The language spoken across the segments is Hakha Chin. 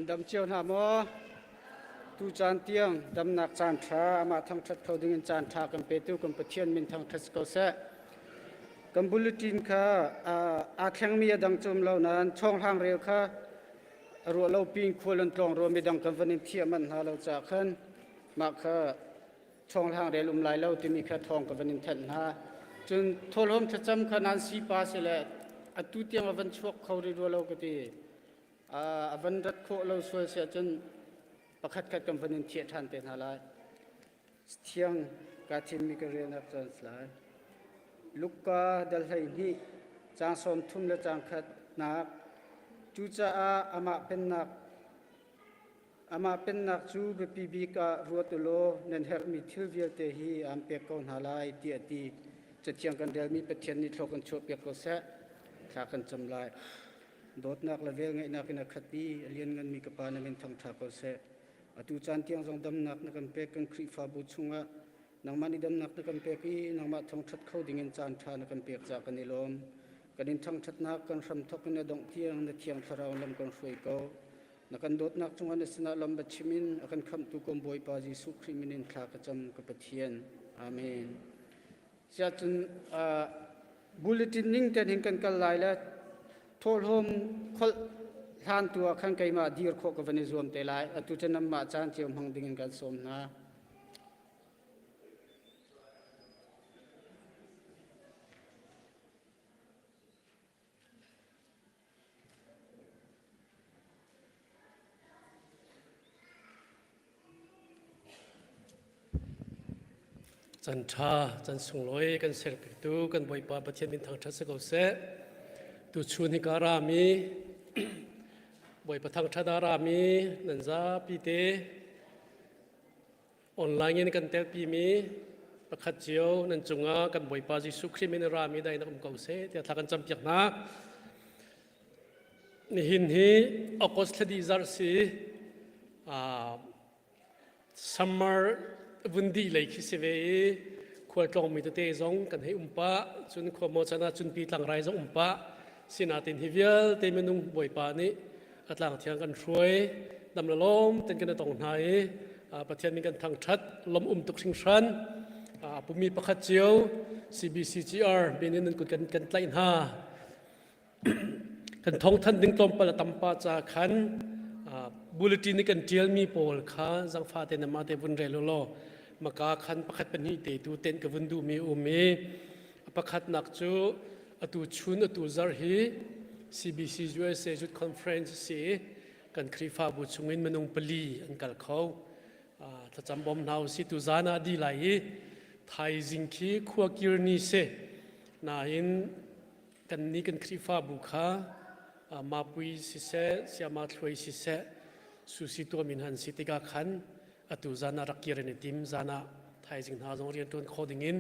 Dam cio hna maw? Tu caan tiang damnak caan ṭha amah thangṭhat kho dingin caan ṭha kan petu kan Pathian min thangṭhat si ko seh. Kan bulletin kha aa thlengmi a dang cu um lo nain chawnghlang rel kha a ruah lo pin khual an tlawng rua midang kan van in thiah manh hna lo caah khan mah kha chawnghlang rel um lai lo timi kha thawng ka van in thanh hna. Cun thawhlawm thlacam kha nan sipa si le atu tiang a van chuak kho rih rua lo ka ti. A van rat khawh lo sual si ahcun pakhat khat kan van in thiah ṭhan te hna lai. Thiang kaa thimmi ka rian ah cun lai. Luka dal 12 caang 30 le caang khatnak Cucaah amah pennak amah pennak cu biapi bik ah ruat u law nan herhmi thil vialte hi aan pek ko hna lai tiah a ti. Cathiang kan relmi Pathian nih thlua kan chuahpiak ko seh. Thla kan cam lai. Dawtnak le velngeihnak in a khat i a liannganmi ka Pa na min thangṭha ko seh. Atu caan tiang zong damnak na kan pek kan Khrihfabu chungah nangmah nih damnak na kan pek i nangmah thangṭhat kho dingin caan ṭha na kan pek caah kan i lawm. Kan in thangṭhatnak kan hramthawk in a dongh tiang na thiang thlarau lam kan hruai ko. Na kan dawtnak cungah na sinah lam va chim in a kan khamhtu kan Bawipa Jesuh Khrih min in thla ka cam ka Pathian. Amen. Siahcun bulletin ning ten hin kan kal lai le thawhlawm kholh hlan tu ah khan keimah dir khawh ka van i zuam te lai. Atu cu nanmah caan cio hmang ding in kan sawm hna. Can ṭha, can sunglawi kan serpitu kan Bawipa Pathian min thangṭhat si ko seh. Tuchun hi ka rami Bawipa thangṭhat a rami nan zapi te Online in kan telpimi pakhat cio nan cungah kan Bawipa Jesuh Khrih min in rami dai nak um ko seh tiah thla kan campiak hna. Nihin hi August thla dih zarh si summer vun dih lei khi si ve i khualtlawng mi tete zong kan hei um pah cun khua maw chan ah cunpi tlangrai zong um pah sinatin hi vialte minung Bawipa nih a tlang thiang kan hruai dam le lawm ten kan tong hna i Pathian min kan thangthat lom um tuk hringhran pumi pakhat cio CBCGR min in nan kut kan kan tlaih hna kan thawngthan ding tlawmpal a tampa ca khan bulletin i kan tialmi pawl kha zangfa te nama te vun rel law maka khan pakhat pahnih te tu ten ka vun duhmi um i pakhatnak cu atu chun atu zarh hi CBC USA Youth Conference si kan Khrihfabu chungin minung pali an kal kho thlacam bom hna si tu zan ah di lai i thaizing khi khua kir ni si nain kan ni kan Khrihfabu kha mapui siseh siama thluai siseh susi tuamin han si tikah khan atu zan ah rak kir in i tim zan ah thaizing hna zong rian ṭuan kho dingin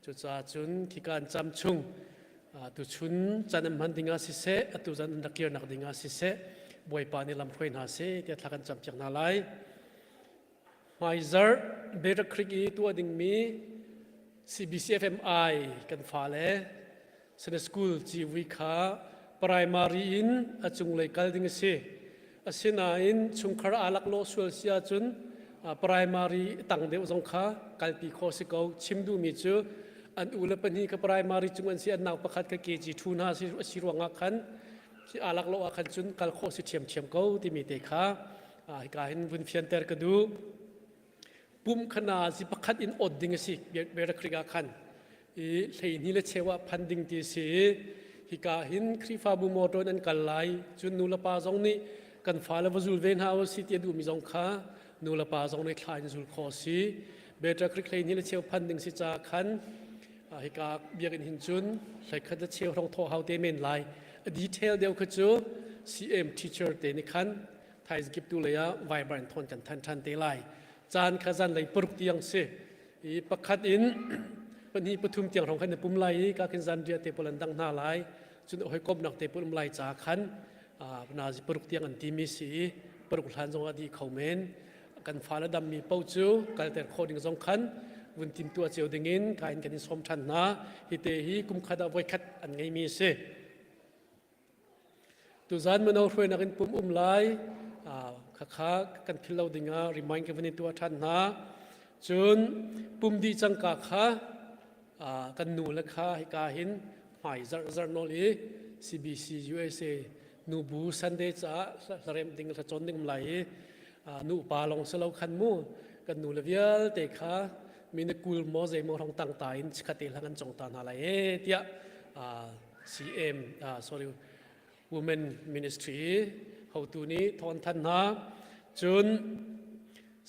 Cucaah cun khika an cam chung tuchun caan an hman dingah siseh atu zan an rak kirnak dingah siseh Bawipa nih lam hruai hna seh tiah thla kan campiak hna lai. Hmaizarh Better Creek i tuah dingmi CBCFMI kan fale Sunday School civui kha primary in a cunglei kal ding a si. Asinain chungkhar aa laklawh sual si ahcun primary tang deuh zong kha kalpi khawh si ko. Chim duhmi cu an u le pahnih kha primary cung an si an nau pakhat kha KG thu hna a si ruangah khan aa laklawh ah khan cun kal khawh si ṭhiamṭhiam ko timi te kha hika hin vun fianter ka duh. Pum khana zi pakhat in awt ding a si Berakrik ah khan i hleihnih le cheu ah phan ding ti a si i hika hin Khrihfabu motor in an kal lai cun nu le pa zong nih kan fale va zul ve hna u si ti a duhmi zong kha nu le pa zong nih thla in zul khawh a si Better Creek 12 le cheu phan ding si ca khan hika biakinn hin cun hleikhat le cheu hrong thawh hau te men lai a detail deuh kha cu CM teacher te nih khan thaizing kip tu lei ah Viber in thawn kan than than te lai caan kha zan lei paruk tiang si i pakhat in pahnih pathum tiang hrawng khan na pum lai i ka khin zan ria te pawl an dang hna lai cun hawikomnak te pawl um lai ca khan nazi paruk tiang an timi si i paruk hlan zong ah di kho men kan fale dammi paoh cu kalter khawh ding zong khan vun tim tuah cio ding in ka in kan in sawm than hna hi te hi kum khat ah voikhat an ngeimi a si Tuzan mino hruainak in pum um lai. Khakha kan philh lo dingah remind ka van in tuah ṭhan hna. Cun pum dih cangka kha kan nu le kha hika hin hmai zarh zarh nawl i CBC USA nubu Sunday caah hlaremh ding hlacawn ding um lai i nu pa lawng si lo khan mu kan nu le vialte kha mi na kul maw zei maw rong tang ta in chikhate hlang an cong ta hna lai e tiah CM sorry Women Ministry hotu nih thawn than hna. Cun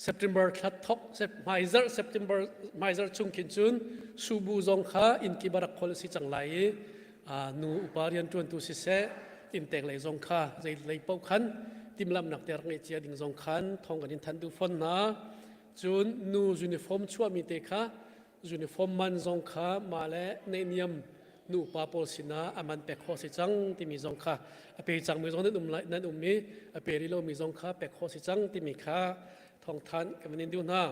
September thla thok hmaizarh September hmaizarh chung khin cun subu zong kha inn kip rak khol a si cang lai i nu upa rianṭuantu siseh inntek lei zong kha zei lei paoh khan timhlamhnak te rak ngeih cia ding zong khan thong kan in thanh duh fawn hna. Cun nu uniform chuahmi te kha uniform man zong kha mah le neihniam nupa pawl sinah a man pek khawh si cang timi zong kha a pe cangmi zong nan um lai nan um i a pe rih lomi zong kha pek khawh si cang timi kha thawngthanh kan van in duh hna.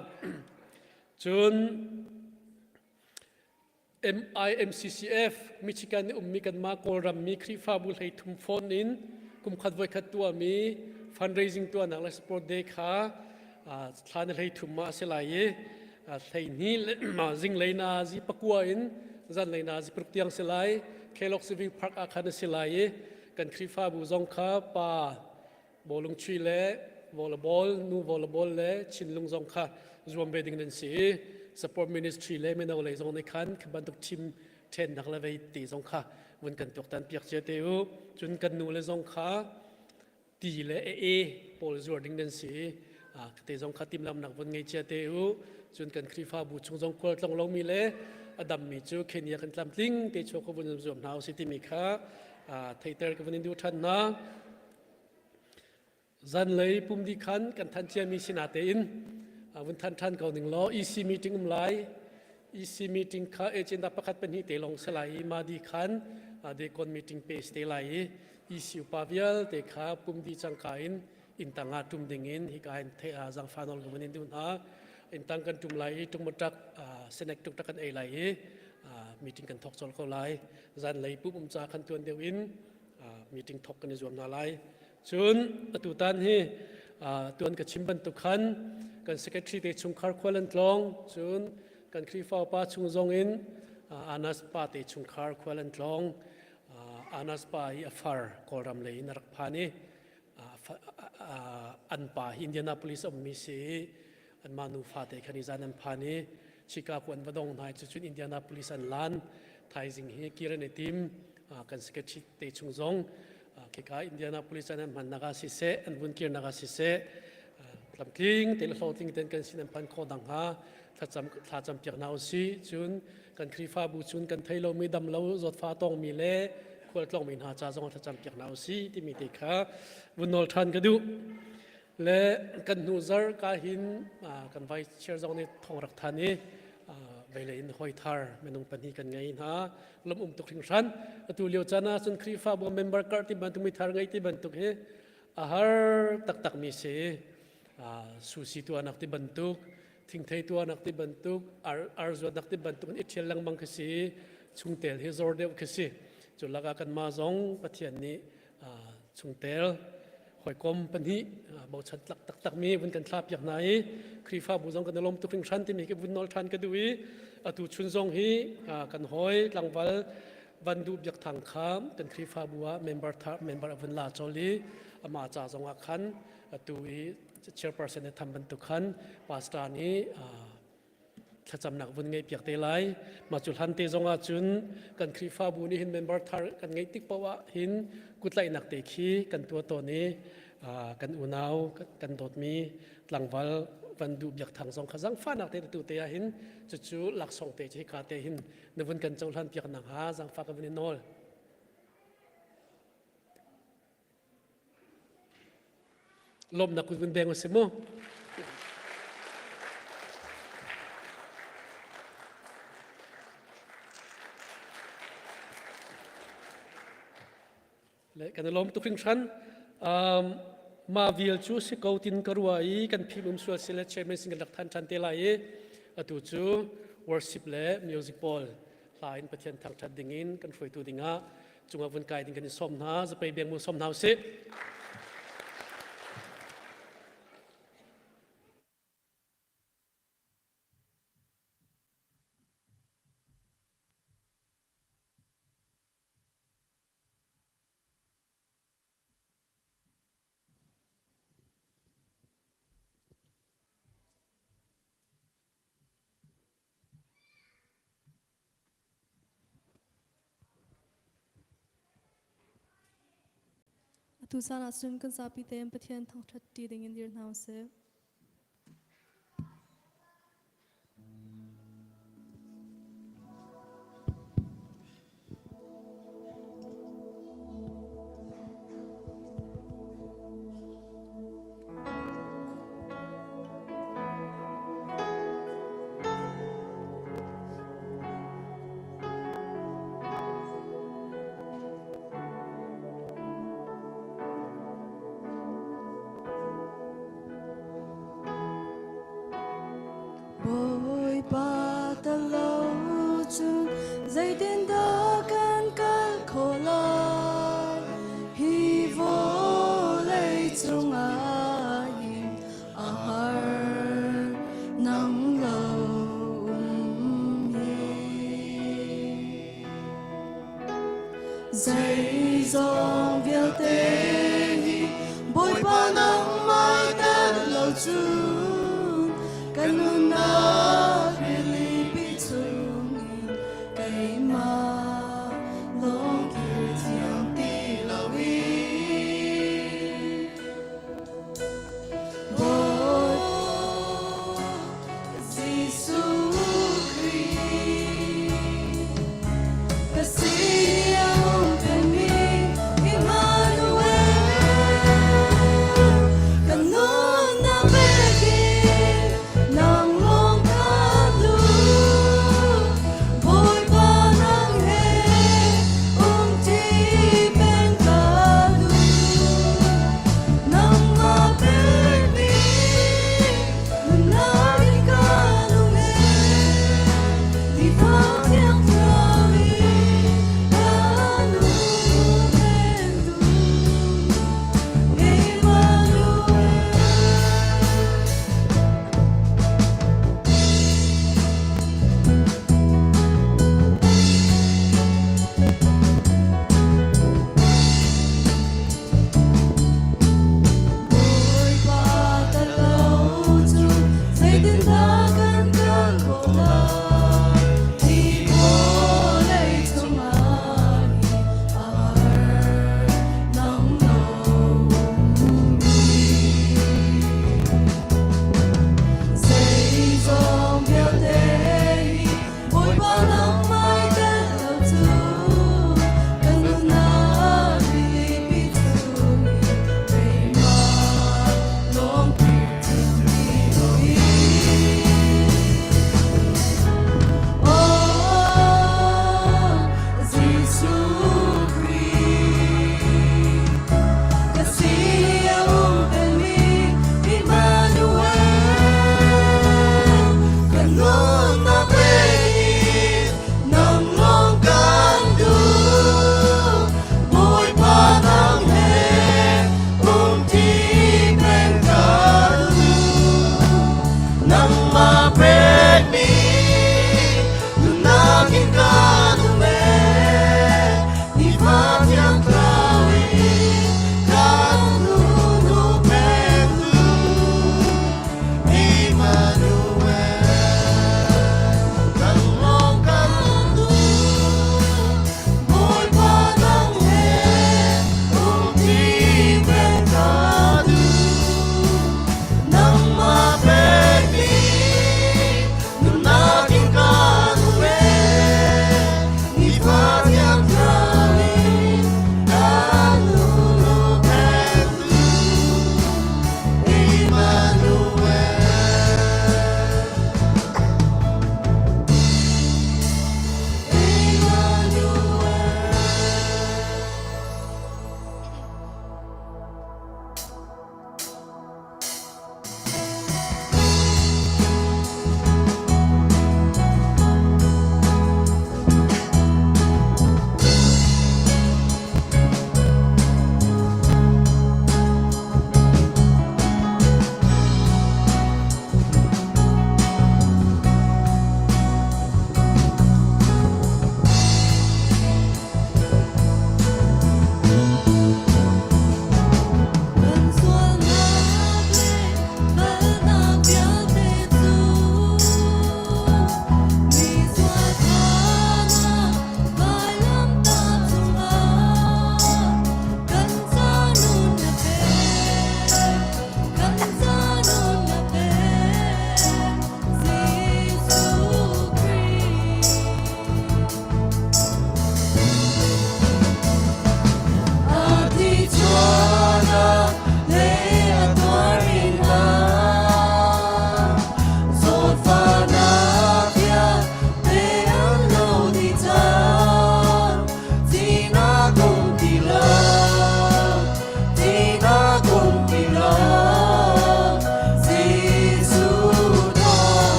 Cun MIMCCF Michigan i ummi kanmah Kawlram mi Khrihfabu hlei thum phone in kumkhat voikhat tuahmi fundraising tuahnak le sport day kha thla na hlei thum ah a si lai i hleihnih zinglei na zi pakua in zanlei na zi paruk tiang si lai. Kellogg Civic Park ah khan a si lai i kan Khrihfabu zong kha pa bawlung chuih le volleyball nu volleyball le chinlung zong kha zuam ve ding nan si i support ministry le mino lei zong nih khan khi bantuk team ṭhennak le vei ti zong kha vun kan tuaktan piak cia te u. Cun kan nu le zong kha ti le e pawl zuar ding nan si. Te zong kha timhlamnak vun ngei cia te u. Cun kan Khrihfabu chung zong khual tlong lomi le a dammi cu Kenya kan tlamtling te chuak ko vun zuam hna usih timi kha theiter ka vun in duh ṭhan hna. Zanlei pumdi khan kan than ciami sina tein vun than ṭhan ko ning law EC meeting um lai. EC meeting kha agenda pakhat pahnih te lawng si lai i madi khan dekon meeting pe te lai i EC upa vialte kha pumdi cangka in inntang ah ṭum dingin hika in zaangfah nawl ka vun in duh hna. Inntang kan ṭum lai i ṭungmaṭak senek ṭukṭak kan ei lai i meeting kan thawk colh ko lai. Zanlei pum um ca khan tuan deuh in meeting thawk kan i zuam hna lai. Cun atutan hi tuan ka chim bantuk khan kan secretary te chungkhar khual an tlawng. Cun kan Khrihfa upa chung zong in Anas pa te chungkhar khual an tlawng. Anas pa hi a far Kawlram lei in a rak phan i an pa hi Indianapolis a ummi si i anmah nufa te khan i zan an phan i Chicago an va dong hna i cucun Indianapolis an lan. Thaizing hi kir an i tim. Kan secretary te chung zong khika Indianapolis an hmannak ah siseh an vun kirnak ah siseh tlamtling te le hlawhtling ten kan sin an phan khawh dang hnga thlacam thlacam piak hna usih. Cun kan Khrihfabu cun kan thei lomi dam lo zawtfa tongmi le khualtlawngmi hna ca zong thlacam piak hna usih timi te kha vun nawl ṭhan ka duh. Le kan hnu zar ka hin kan vice chair zong nih thong rak than i veilei in hoi thar minung pahnih kan ngei hna. Lom um tuk hringhran. Atu lio caan ah cun Khrihfabu member kar ti bantuk mi thar ngei ti bantuk hi a har taktak mi si. Susi tuahnak ti bantuk thingthei tuahnak ti bantuk ar zuatnak ti bantuk in i ṭhial lengmang khi si. Chungtel hi zor deuh khi si. Cu lakah kanmah zong Pathian nih chungtel hawikom pahnih bochan tlak taktakmi vun kan thlah piak hna i Khrihfabu zong kan i lawm tuk hringhran timi khi vun nawl ṭhan ka duh i atu chun zong hi kan hawi tlangval Van Duh Biak Thang kha kan Khrihfabu ah member thar member a vun la chol i amah ca zong ah khan atu i chairperson i tham bantuk khan pastor nih thlacamnak vun ngeih piak te lai. Mah cu hlan te zong ah cun kan Khrihfabu nih hin member thar kan ngeih tik paoh ah hin kutlaihnak te khi kan tuah tawn i kan unau kan dawtmi tlangval Van Duh Biak Thang zong kha zangfahnak te tu te ah hin cucu laksawng te cu hika te hin na vun kan cohlan piak nakhnga zangfah ka vun i nawl. Lawmhnak kut vun beng usih mu. Le kan i lawm tuk hringhran. Um, ma vial cu si ko tin ka rua i kan phim um sual si le chairman sin kan rak than than te lai i atu cu worship le music pawl hla in Pathian thangthat ding in kan hruaitu dingah cungah vun kai ding kan i sawm hna. Zapei beng mu sawm hna usih. Atu caan ahcun kan zapi tein Pathian thangṭhat ṭi dingin dir hna usih. Bawipa tal lo cun zeitindah kan kal khawh lai? Hi vawlei cungah hin a har nang lo um hi. Zeizong vialte hi Bawipa nangmah tel lo cun kan nunnak rilipi chungin keimah lawng kir thiam ti loin Bawipa Jesuh Khrih ka sin a um pengmi Emmanuel kan nunnak pekin nang lawng ka.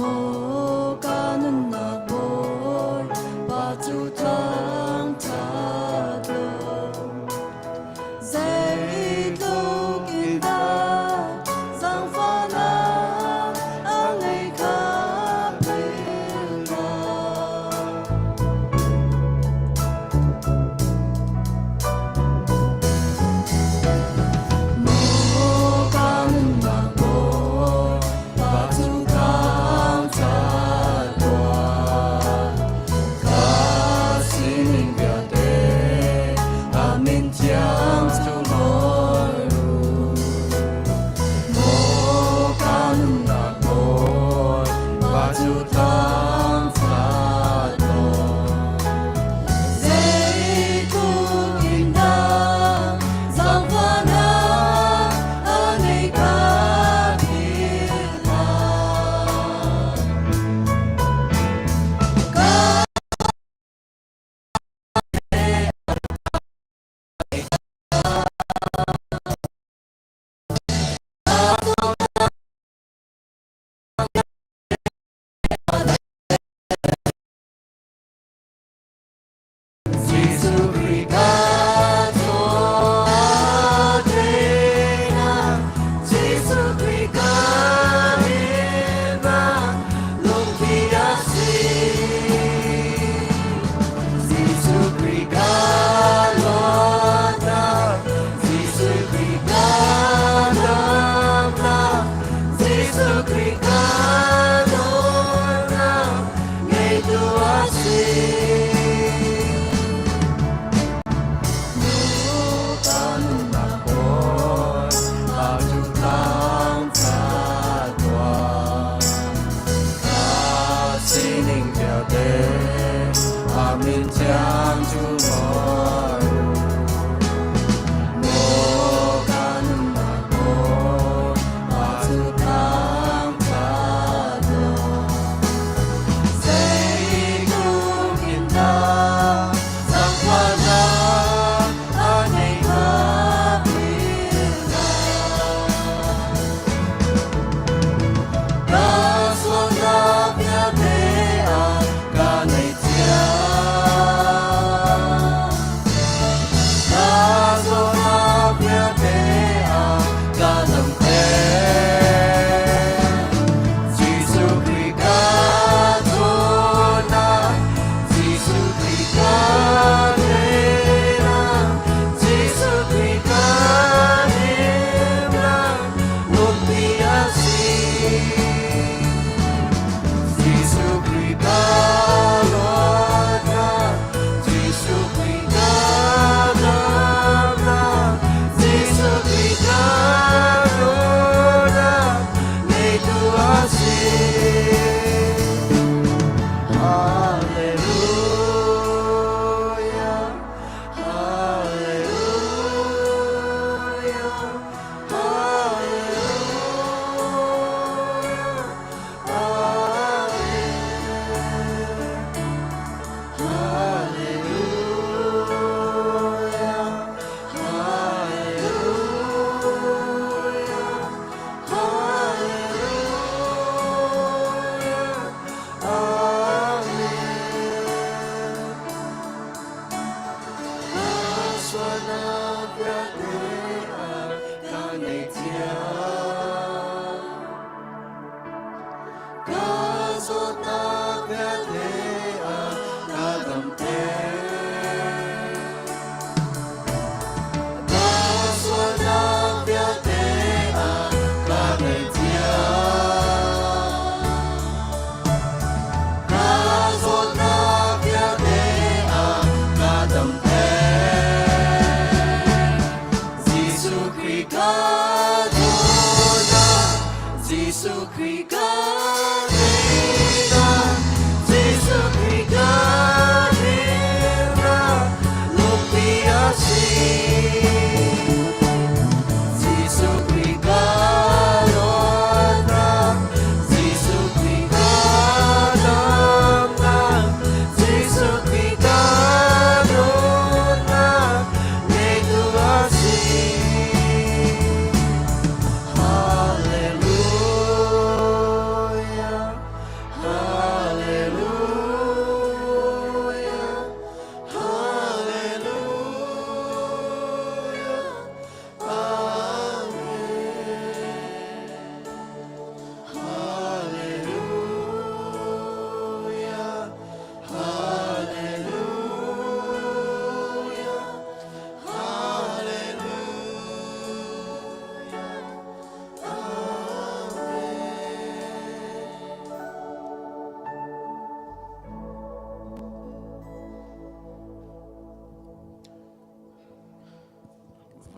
Maw ka nunnak Bawipa cu thangṭhat law, zeitluk in dah zaangfahnak a ngeih kha philh hlah. Maw ka nunnak Bawipa cu thangṭhat tuah. Ka sining vialte a min thiang cu nawl u. Maw ka nunnak Bawipa cu thangṭhat tuah. Zeitluk in dah zaangfahnak a ngeih kha philh hlah. Ka Jesuh Khrih ka thawhnak, Jesuh Khrih ka himnak, lungpi a si. Jesuh Khrih ka luatnak, Jesuh Khrih ka damnak, Jesuh Khrih ka dawtnak, ngeitu a si. Sining vialte amin thiang cu mawi Maw ka nunnak Bawipa cu thangṭhat law, zeitluk in dah zaangfahnak a ngeih kha philh hlah. Ka sualnak vialte ah ka ngaihchih.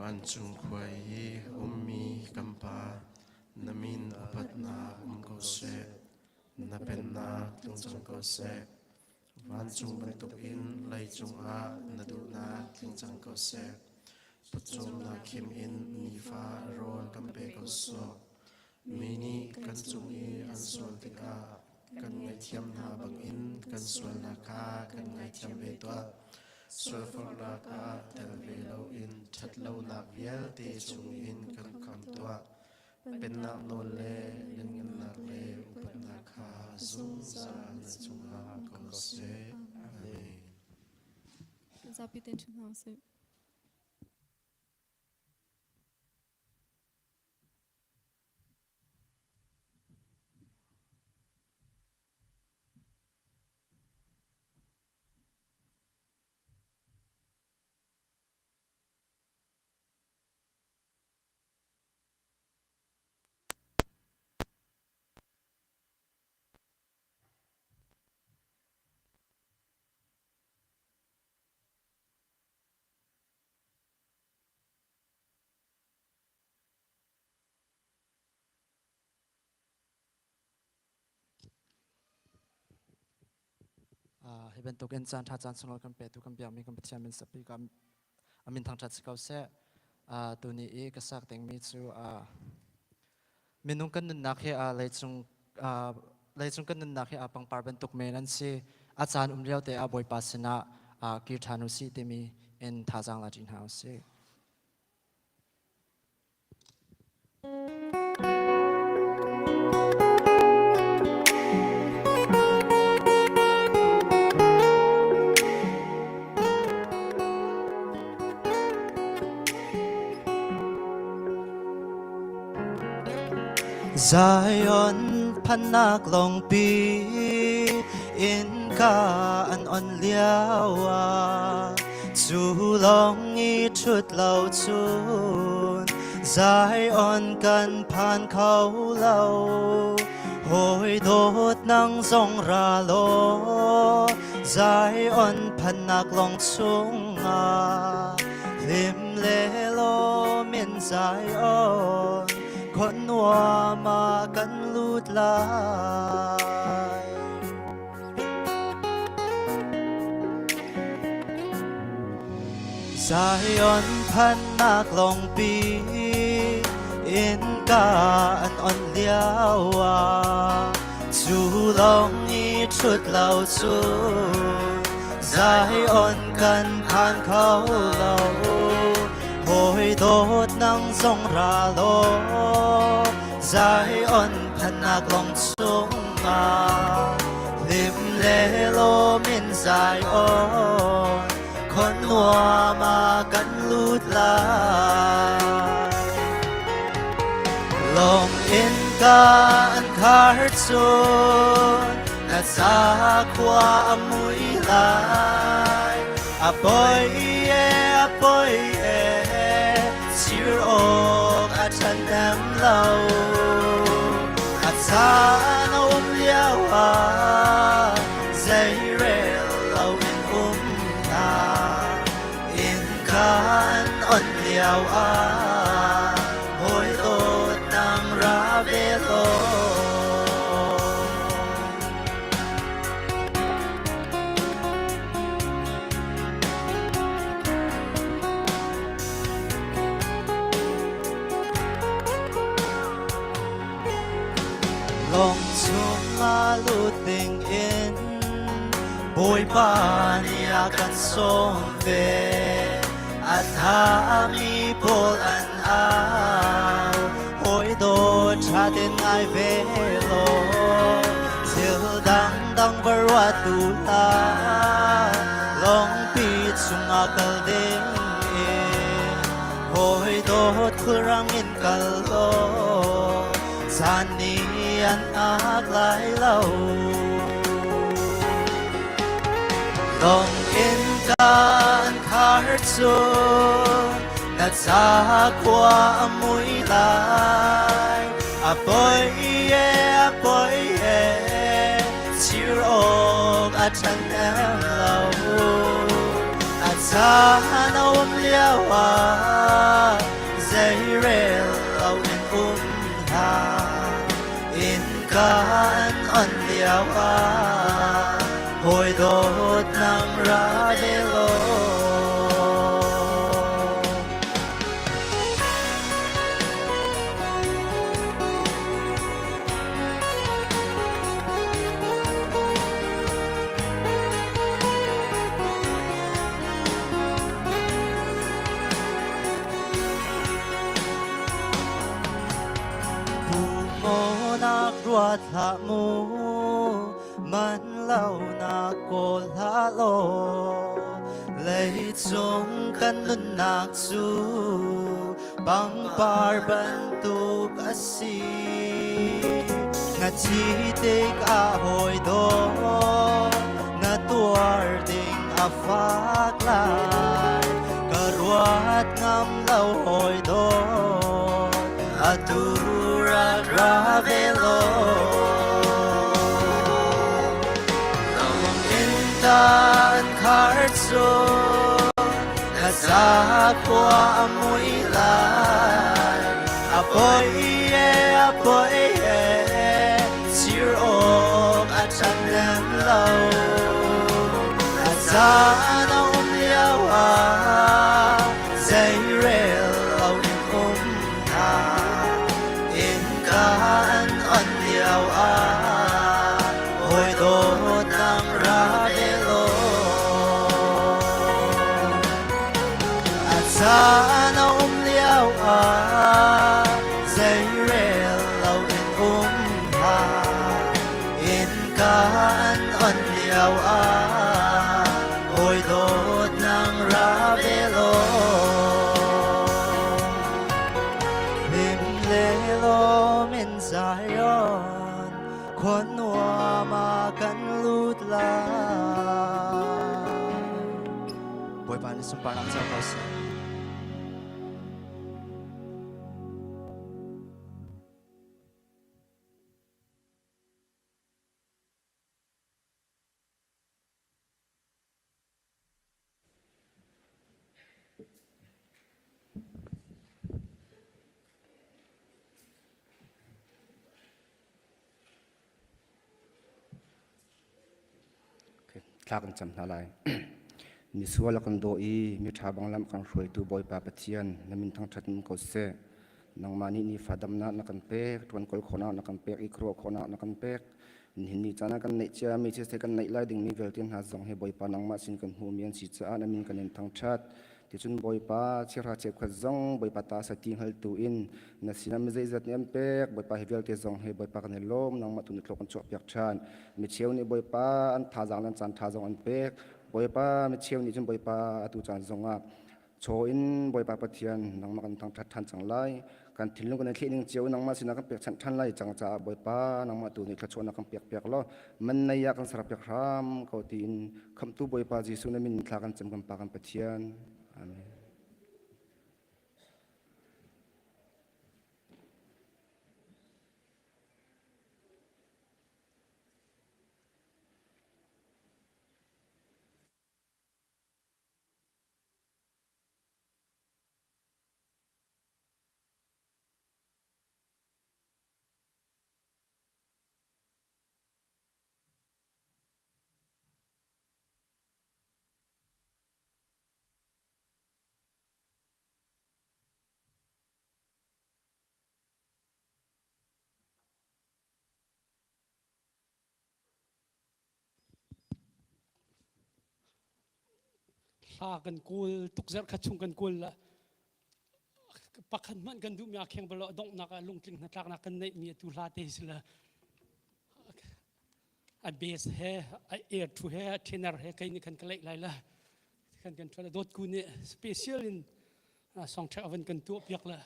Vancung khua i ummi kan Pa, na min upatnak um ko seh. Na pennak tlung cang ko seh. Vancung bantukin leicung ah na duhnak tling cang ko seh. Putcawmnak khim in nifa rawl kan pe ko sawh. Mi nih kan cung i an sual tikah kan ngaihthiam hna bangin kan sualnak kha kan ngaithiam ve tuah. Sualforhnak ah tel ve loin ṭhatlonak vialte chungin kan khamh tuah. Pennak nawl le lianngannak le upatnak kha zungzal na cungah ko seh. Amen. Zapi ten ṭhu hna usih. Hi bantukin caan ṭha caan sunglawi kan petu kan biakmi kan Pathian min sapi ka a min thangṭhat si ko seh. Tuni i ka sak dingmi cu minung kan nunnak hi leicung leicung kan nunnak hi pangpar bantuk men an si. A caan um lio te ah Bawipa sinah kir ṭhan u sih timi in thazaang la ṭi hna u sih. Zion phannak lawngpi innka an on lio ah Cu lawng i ṭhut lo cun Zion kan phan kho lo. Hawi dawt nang zong ra law Zion phannak lawng chungah hlim le lawm in Zion khua nuam ah kan lut lai. Zion phannak lawngpi innka an on lio ah cu lawng i ṭhut lo cu Zion kan phan kho lo. Hawi dawt nang zong ra law Zion phannak lawng chungah hlim le lawm in Zion khon nuam ah kan lut lai. Lawng in kan khar cun na sakhua a mui lai. A poi e a poi e sir awk a ṭhahnem lo. A caan a um lio ah zeirel lo in um hna. Innka an on lio ah hawi dawt nang ra ve law. Lawng chungah lut ding in Bawipa nih a kan sawm ve. A thami pawl an au, hawi dawt ṭha tein ngai ve law. Thil dangdang va ruat tu hlah, lawngpi chungah kal ding in hawi dawt khulrang in kal law, caan nih an ak lai lo. Lawng in kan khar cun na cakhua a mui lai. A poi e a poi e chir awk a ṭhahnem lo. A Caan a um lio ah zeirel lo in um hlah. Innka an on lio ah hawi dawt nang ra ve law. Nak ruat hlah mu man lo nak kawl hlah law leicung kan nunnak cu pangpar bantuk a si. Na thi tikah hawi dawt na tuar ding a fak lai. Ka ruat ngam lo hawi dawt atu rak ra ve law. Lawng in tan khar cu na zakhua a mui lai. A poi e a poi e sir awk a ṭhat lem lo. A caan a um lio ah zeirel lo in um hna. Innka an on lio ah hawi dawt nang ra ve law. A caan a um lio ah zeirel lo in um hlah. Innka an on lio ah hawi dawt nang ra ve law. Hlim le lawm in Zion khua nuam ah kan lut lai. Bawipa nih sunparnak co ko seh. Thla kan cam hna lai. Misual a kan daw i miṭha bang lam kan hruaitu Bawipa Pathian na min thangṭhat in ko seh. Nangmah nih nifa damnak na kan pek, ṭuan kawl khawhnak na kan pek i khuaruah khawhnak na kan pek. Nihin ni caan ah kan neih cia mi siseh kan neih lai dingmi vialte hna zong hi Bawipa nangmah sin kan hmuhmi an si caah na min kan in thangṭhat. Ticun Bawipa chirha cheukhat zong Bawipa ta sa ti hngaltu in na sinah mi zeizat nih an pek Bawipa hi vialte zong hi Bawipa kan i lawm nangmah tu na thlawk kan chuahpiak ṭhan. Micheu nih Bawipa an thazaang le an caan ṭha zong an pek. Bawipa micheu nih cun Bawipa atu caan zongah chaw in Bawipa Pathian nangmah kan thangṭhat ṭhan cang lai. Kan thinlung kan i thleh ning cio nangmah sinah kan pekchanh ṭhan lai cang caah Bawipa nangmah tu nih thluachuahnak kan pek piak law man nei ah kan serpiak hram ko tiin khamhtu Bawipa Jesuh na min thla kan cam kan Pa kan Pathian. Amen. Hla kan kawl tuk zarh khat chung kan kawl la pakhat hmanh kan duhmi a kheng bal lo donghnak ah lungtling hnatlaknak kan neihmi atu hla te si la a bass he a air thu he a tenor he kai nih khan ka leih lai la kan kan thua dawt ku nih special in song track avan kan tuah piak la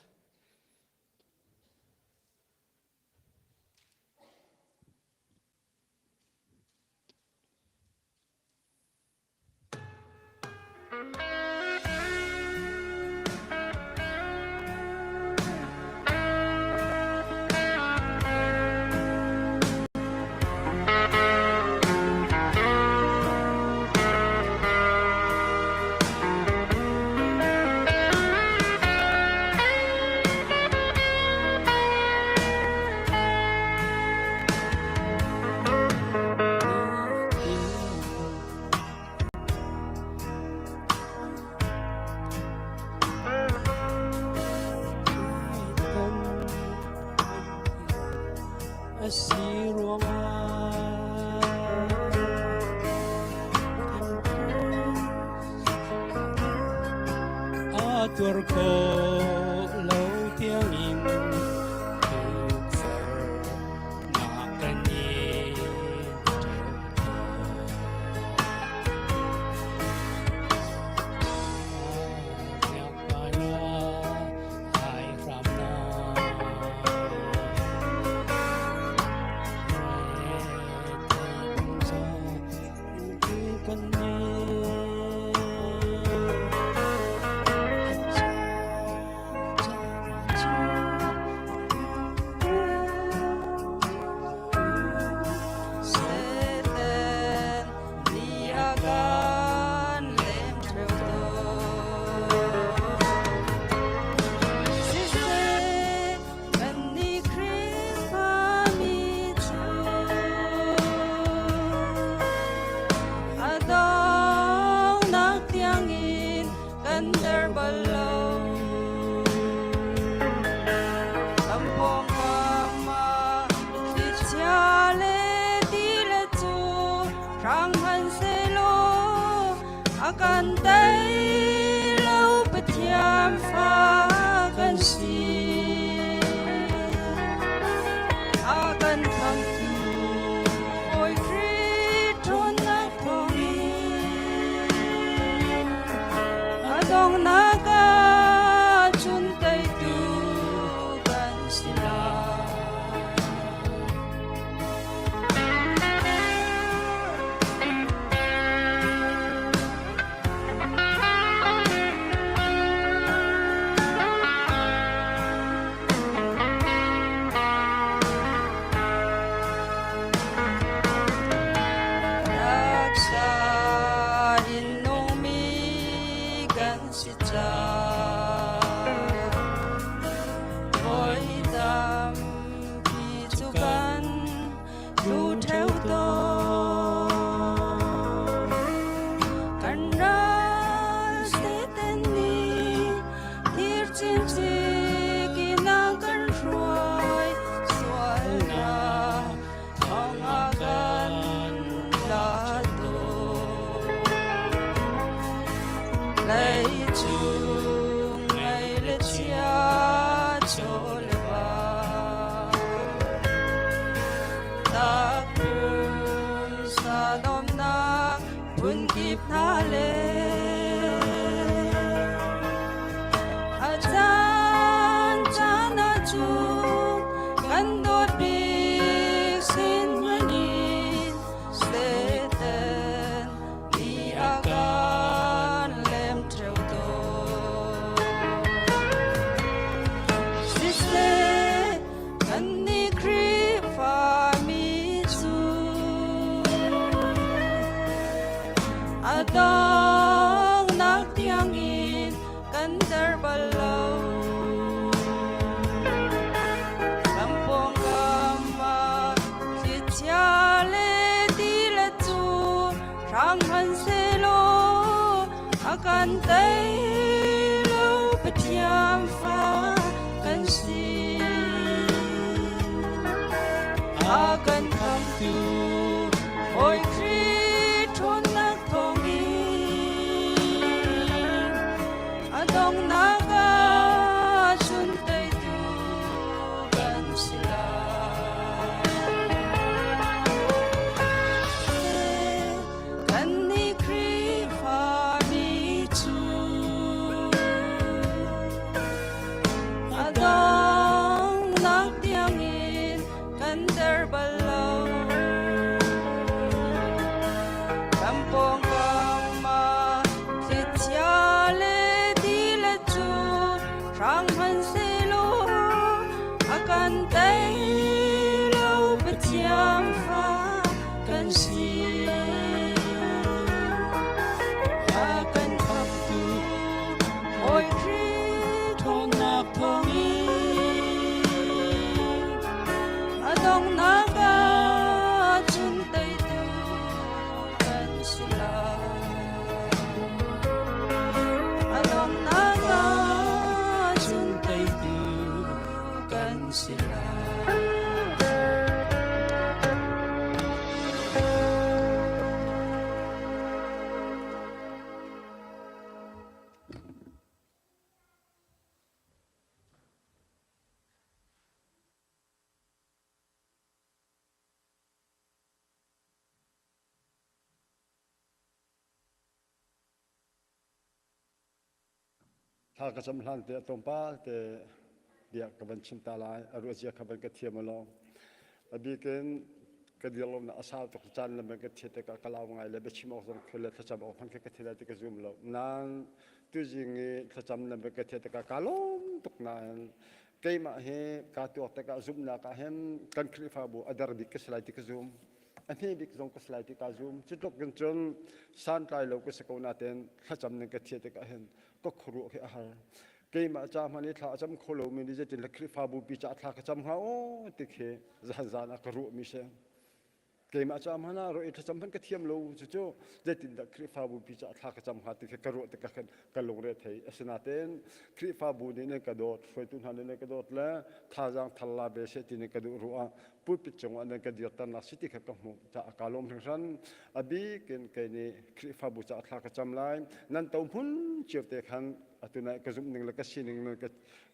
Tuar khawh lo tiangin tukforhnak kan in ṭheo tawn. Ai hram na kan ni. Satan ni a kan lem ṭheo tawn. Siseh kannih Khrihfami cu a donghnak tiangin kan der bal lo. Kan pawngkam ah thlichia le ti le cu hrang hmanhsehlaw a kan tei lo. Pathian fa kan si. A kan khamtu Bawi Khrih ṭhawnnak thawngin a donghnak ah cun teitu kan si lai. Taksa in nungmi kan si cang. Voi tampi cu kan tlu ṭheo tawn. Kan ral Satan nih thir chincik in a kan hruai sualnak thong a kan la tawn. Leicung ngei le chia chaw le va takpum sanomnak phunkip hna le a caan caan ahcun kan dawt bik sin hmanh Satan nih a kan lem ṭheo tawn. Siseh, kannih Khrihfami cu a donghnak tiangin kan der bal lo. Kan pawngkam ah thlichia le ti le cu hrang hmanhsehlaw a kan tei lo. Pathian fa kan si. A kan khamtu Bawi Khrih ṭhawnnak thawngin a donghnak ah cun teitu kan si lai. Kannih Khrihfami cu a donghnak tiangin kan der bal lo. Thla ka cam hlan te a tlawmpal te bia ka van chim ta lai. A ruah zia kha van ka thiam alaw. A bikin ka dir lo na a sau tuk caan lam ka thiat tikah ka lau ngai le biachim awk zong khi le thlacam awk hmanh khi ka thi lai ti ka zum lo. Nain tuzing i thlacam lam ka thiat tikah ka lawm tuk nain keimah hi kaa tuak tikah zumhnak ah hin kan Khrihfabu a der bik ka si lai ti ka zum. A hme bik zong ka si lai ti ka zum. Cu tluk in cun santlai lo ka si ko nain thlacam ning ka thiat tikah hin ka khuaruah khi a har. Keimah ca hmanh i thla a cam kho lomi nih zeitin le Khrihfabu pi caah thla ka cam hnga aw ti khi zan zan ah ka ruahmi si. Keimah ca hmanh ah ruah i thlacam hmanh ka thiam lo cucu zeitindah Khrihfabu pi caah thla ka cam hnga ti khi ka ruah tikah khan ka lungre thei. Asinain Khrihfabu nih nan ka dawt, hruaitu hna nih nan ka dawt le thazaang thar la ve seh ti nan ka duh ruah ah pulpit cungah nan ka dirternak si ti kha ka hmuh caah kaa lawm hringhran. A bik in kei nih Khrihfabu caah thla ka cam lai. Nan to hmun cio te khan atu nai ka zumh ning le ka sining nan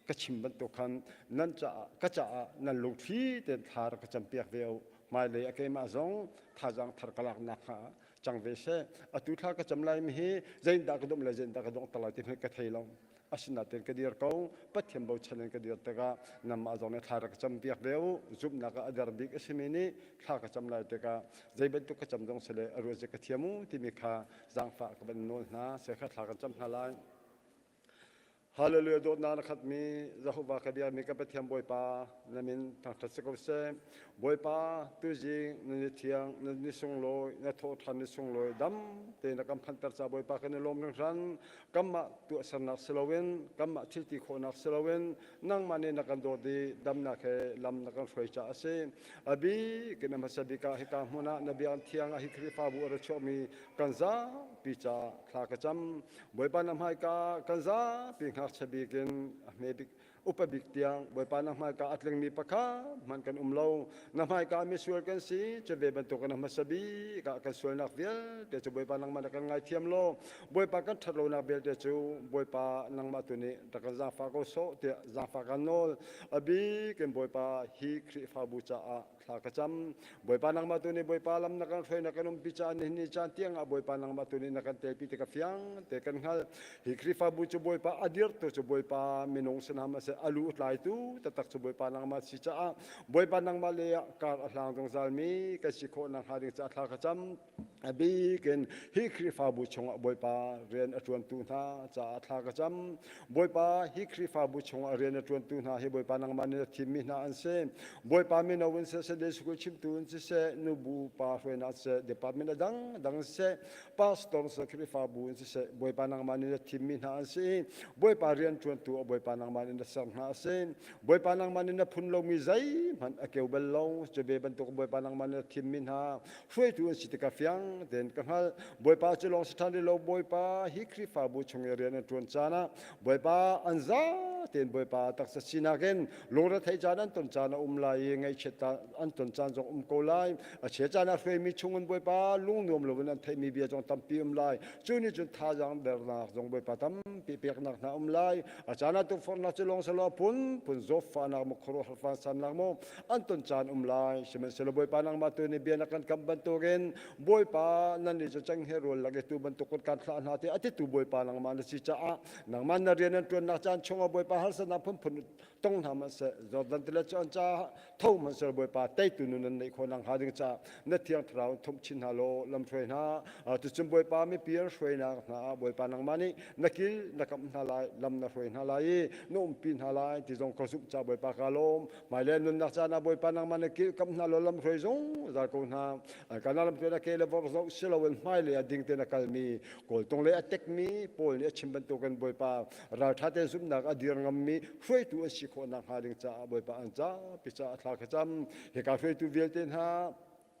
ka chim bantuk khan nan caah ka caah nan lungthli tein thla rak ka campiak ve u. Hmailei a keimah zong thazaang thar ka laknak hnga cang ve seh. Atu thla ka cam lai mi hi zeitindah ka dawmh lai zeitindah ka donghter lai ti hmanh ka thei lo. Asinain ka dir ko. Pathian bochan in ka dir tikah nangmah zong nih thla rak ka campiak ve u. Zumhnak ah a der bik a simi nih thla ka cam lai tikah zei bantuk ka cam zong si le a ruat ka thiam u timi kha zaangfah ka van nawl hna. Seh kha thla kan cam hna lai. Hallelujah dawtnak na khatmi Jehovah ka biakmi ka Pathian Bawipa na min thangṭhat si ko seh. Bawipa tuzing na ni thiang na ni sunglawi na thawhṭhan ni sunglawi dam tein na kan phanter ca Bawipa kan i lawm hringhran. Kanmah tuahsernak si loin kanmah thil ti khawhnak si loin nangmah nih na kan dawt i damnak he lam na kan hruai caah a si. A bik in a hmasa bik ah hika hmun ah na biakinn thiang ah hi Khrihfabu a ra chuakmi kan zapi caah thla ka cam. Bawipa na hmaika kan zapi ngakchia bik in a hme bik upa bik tiang Bawipa na hmaika a tlingmi pakhat hmanh kan um lo. Na hmaika misual kan si, cu ve bantuk in a hmasa bik ah kan sualnak vialte cu Bawipa nangmah na kan ngaithiam law, Bawipa kan ṭhat lonak vialte cu Bawipa nangmah tu nih rak kan zaangfah ko sawh tiah zaangfah kan nawl. A bik in Bawipa hi Khrihfabu caah thla ka cam. Bawipa nangmah tu nih Bawipa lam na kan hruai na kan umpi caah nihin ni caan tiang ah Bawipa nangmah tu nih na kan telpi ti ka fiang te kan hngalh. Hi Khrihfabu cu Bawipa a dirtu cu Bawipa minung sin ham a si a lu tlaitu taktak cu Bawipa nangmah si caah Bawipa nangmah le ah kar a hlang zungzal mi kan si khawh nakhnga ding caah thla ka cam. A bik in hi Khrihfabu chungah Bawipa rian a ṭuantu hna caah thla ka cam. Bawipa hi Khrihfabu chungah rian a ṭuantu hna hi Bawipa nangmah nih na thimmi hna an si. Bawipa mino in siseh, Sunday school chimtu in siseh, nubu pa hruainak siseh, department a dangdang siseh, pastor siseh, Khrihfabu in siseh, Bawipa nangmah nih na thimmi hna an si i Bawipa rian ṭuantu ah Bawipa nangmah nih na ser hna a si. Bawipa nangmah nih na phun lomi zeihmanh a keu bal lo. Cu ve bantuk Bawipa nangmah nih na thimmi hna hruaitu an si tikah fiang tein ka hngalh. Bawipa cu lawng si ṭhan rih lo. Bawipa hi Khrihfabu chung i rian an ṭuan caan ah Bawipa an za tein Bawipa taksa sinak in lungretheih caan an ton caan a um lai i ngaihchiat an ton caan zong um ko lai. A chia caan ah hruaimi chungin Bawipa lungnuam loin an theihmi bia zong tampi um lai. Cu nih cun thazaang dernak zong Bawipa tampi peknak hna um lai. A caan ah tukforhnak cu lawng selaw phunphun zawtfahnak maw khuaruahhar vansannak maw an ton caan um lai. Sihmanhsehlaw Bawipa nangmah tu nih bia na kan kamh bantukin Bawipa nan nih cu cenghngia rawl lak i tuu bantuk kan thlah hna tiah a titu Bawipa nangmah na si caah nangmah na rian an ṭuannak caan chungah Bawipa harsatnak phunphun tong hna hmanhseh Jordan tilet cu an caah tho hmanhseh Bawipa teitu nun an neih khawh nakhnga ding caah na thiang thlarau in thumh chin hna law lamhruai hna. Tucun Bawipa mipi an hruainak hna ah Bawipa nangmah nih na kil na kamh hna lai, lam na hruai hna lai i na umpi hna lai ti zong ka zumh caah Bawipa kaa lawm. Hmailei nunnak caan ah Bawipa nangmah na kil kamh hna law lam hruai zungzal ko hna. Kana lam tuan a ke le vor zoh si loin hmailei ah ding tein a kalmi kawltung lei a tekmi Paul nih a chim bantukin Bawipa ralṭha tein zumhnak a dir ngammi hruaitu an si khawh nakhnga ding caah Bawipa an zapi caah thla ka cam. Hika hruaitu vialte hna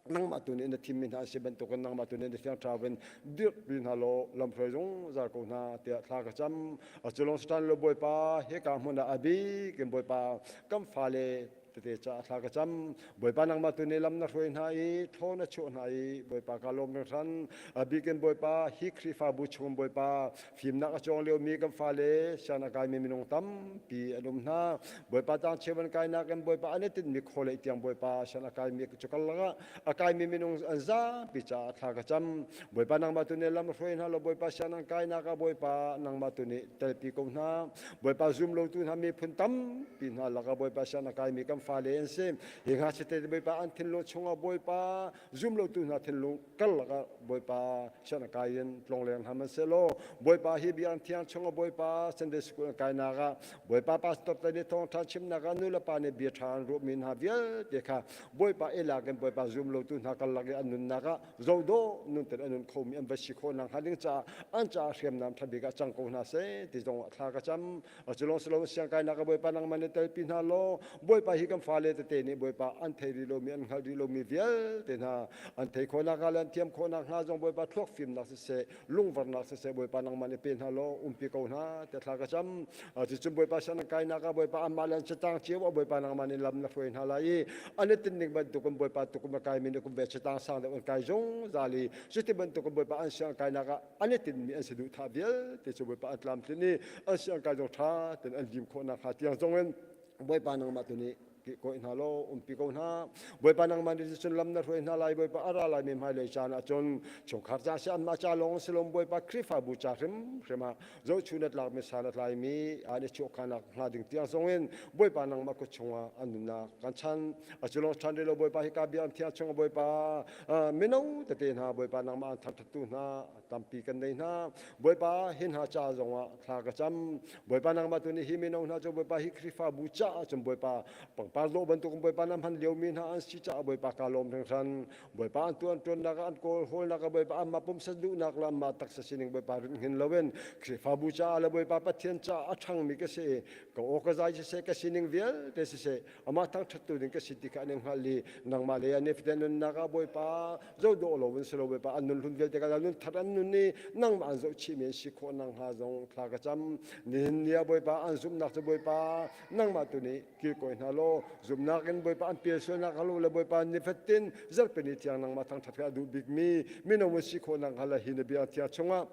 nangmah tu nih na thimmi hna a si bantukin nangmah tu nih na thiang thlarau in dirhpi hna law lamhruai zungzal ko hna tiah thla ka cam. A cu lawng si ṭhan lo Bawipa hika hmun ah a bik in Bawipa kan fale. tete caah thla ka cam. Bawipa nangmah tu nih lam na hruai hna i thaw na chuah hna i Bawipa ka lawm hringhran. A bikin Bawipa hi Khrihfabu chung Bawipa fimnak a cawng liomi kan fale sian a kaimi minung tampi an um hna. Bawipa tang cheu an kainak in Bawipa an i tinhmi khawlei tiang Bawipa sian a kaimi cu karlak ah a kaimi minung an zapi caah thla ka cam. Bawipa nangmah tu nih lam hruai hna law Bawipa sian an kainak ah Bawipa nangmah tu nih telpi ko hna. Bawipa zum lotu hna miphun tampi hna lakah Bawipa sian a kaimi kan fale an si. Hi ngakchia te Bawipa an thinlung chungah Bawipa zum lotu hna thinlung karlak ah Bawipa sian a kai in tlongleng hna hmanhsehlaw Bawipa hi biakinn thiang chungah Bawipa Sunday School an kainak ah Bawipa pastor te nih thawngṭha chimnak ah nu le pa nih bia ṭha an ruahmi hna vialte kha Bawipa i lak in Bawipa zum lotu hna karlak i an nunnak ah zohdawh nunten a nun khomi an va si khawh nakhnga ding caah an caah hriamnam ṭha bik ah cang ko hna seh ti zong ah thla ka cam. Cu lawng si lo siangkainak ah Bawipa nangmah nih telpi hna law Bawipa hi kan fale tete nih Bawipa an thei rih lomi an hngalh rih lomi vialte hna an thei khawh nakhnga le an thiam khawh nakhnga zong Bawipa thluak fimnak siseh lungvarnak siseh Bawipa nangmah nih pe hna law umpi ko hna tiah thla ka cam. Cucun Bawipa sianginn kainak ah Bawipa anmah le an catang cio ah Bawipa nangmah nih lam na hruai hna lai i an i tinhning bantukin Bawipa tukum a kaimi nih kum ve catang sang deuh an kai zungzal i cuti bantukin Bawipa an sianginn kainak ah an i tinhmi an saduhthah vialte cu Bawipa an tlamtlin i an sianginn kai zong ṭha tein an lim khawh nakhnga tiang zongin Bawipa nangmah tu nih kehkawih hna law umpi ko hna. Bawipa nangmah nih cun lam na hruai hna lai. Bawipa a ra laimi hmailei caan ah cun chungkhar ca si anmah ca lawng si lo Bawipa Khrihfabu ca hrimhrim ah zohchun a tlakmi san a tlaimi an i chuahkhanak hnga ding tiang zongin Bawipa nangmah kut chungah an nunnak kan chan. A cu lawng ṭhan rih lo Bawipa hika bia an thiang chungah Bawipa mino tete hna Bawipa nangmah an thangṭhattu hna tampi kan nei hna. Bawipa hi hna ca zongah thla ka cam. Bawipa nangmah tu nih hi mino hna cu Bawipa hi Khrihfabu caah cun Bawipa pangpar dawh bantuk Bawipa na hman liomi hna an si caah Bawipa ka lawm hringhran. Bawipa an tuan ṭuannak ah an kawl hawlnak ah Bawipa anmah pumsa duhnak le anmah taksa sining Bawipa rinhngin loin Khrihfabu caah le Bawipa Pathian caah a ṭhangmi ka si i ka aw ka zai siseh ka sining vialte siseh amah thangṭhattu ding ka si ti kha an i hngalh i nangmah lei ah nifatin nunnak ah Bawipa zohdawh lo in si lo Bawipa an nun hlun vialte ka nun thar an nun i nangmah an zohchihmi an si khawh nakhnga zong thla ka cam. Nihin ni ah Bawipa an zumhnak cu Bawipa nangmah tu nih kilkawi hna law zumhnak in Bawipa an pial sualnak hnga lo le Bawipa nifatin zarhpini thiang nangmah thangṭhat kha a duh bikmi mino an si khawh nakhnga le hi na bia thiang chungah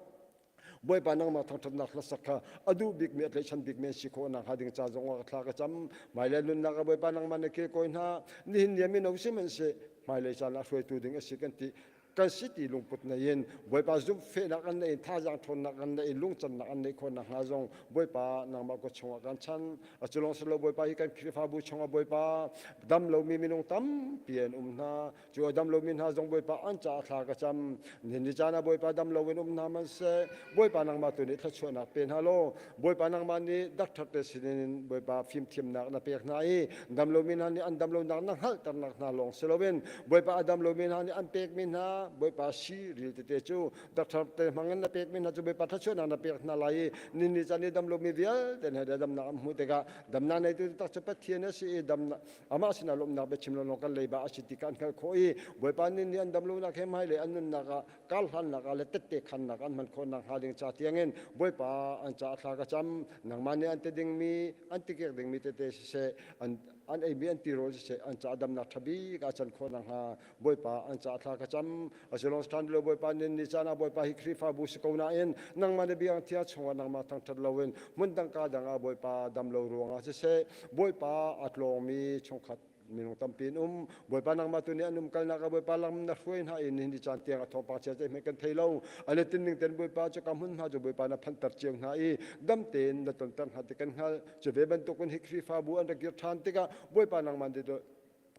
Bawipa nangmah thangṭhatnak hlasak kha a duh bikmi a tlaihchan bikmi an si khawh nakhnga ding ca zongah thla ka cam. Hmailei nunnak ah Bawipa nangmah na kilkawi hna. Nihin ni ah mino sihmanhseh hmailei caan ah hruaitu ding a si kan ti kan si ti lungput nei in Bawipa zumhfehnak an neih in thazaang ṭhawnnak an neih in lungcannak an neih khawh nakhnga zong Bawipa nangmah kut chungah kan chan. A cu lawng si lo Bawipa hi kan Khrihfabu chungah Bawipa dam lomi minung tampi an um hna. Cu a dam lomi hna zong Bawipa an caah thla ka cam. Nihin ni caan ah Bawipa dam loin um hna hmanhseh Bawipa nangmah tu nih thluachuahnak pe hna law Bawipa nangmah nih doctor te sinin Bawipa fimthiamnak na pek hna i dam lomi hna nih an dam lonak na hngalhternak hna lawng si loin Bawipa a dam lomi hna nih an pekmi hna Bawipa si ril tete cu doctor te hmangin na pekmi hna cu Bawipa thluachuahnak na pek hna lai i ni ni caan i dam lomi vialte hna damnak an hmuh tikah damnak neitu tak cu Pathian a si i damnak amah sinah lawmhnak biachim lawnglawng kan leiba a si ti kha an hngalh khawh i Bawipa nih ni an dam lonak he hmailei an nunnak ah karhlannak ah le tette khannak an hman khawh nakhnga ding ca tiangin Bawipa an ca thla ka cam nangmah nih an ti dingmi an tikek dingmi tete siseh an an eimi an tirawl siseh an ca damnak ṭha bik ah can khawh nakhnga Bawipa an ca thla ka cam asilong ṭhan lo Bawipa nin ni caan ah Bawipa hi Khrihfabu si ko nain nangmah na biang thia chungah nangmah thangṭhat loin hmun dang ka dang ah Bawipa dam lo ruangah siseh Bawipa a tlawngmi chungkhat minung tampi an um Bawipa nangmah tu nih an um kalnak ah Bawipa lam na hruai hna i nihin ni caan tiang a thawngpang chia zeihmanh kan thei lo an i tinning ten Bawipa cu ka hmun hna cu Bawipa na phanter cio hna i dam tein na tonter hna ti kan hngalh cu ve bantukin hi Khrihfabu an rak kir ṭhan tikah Bawipa nangmah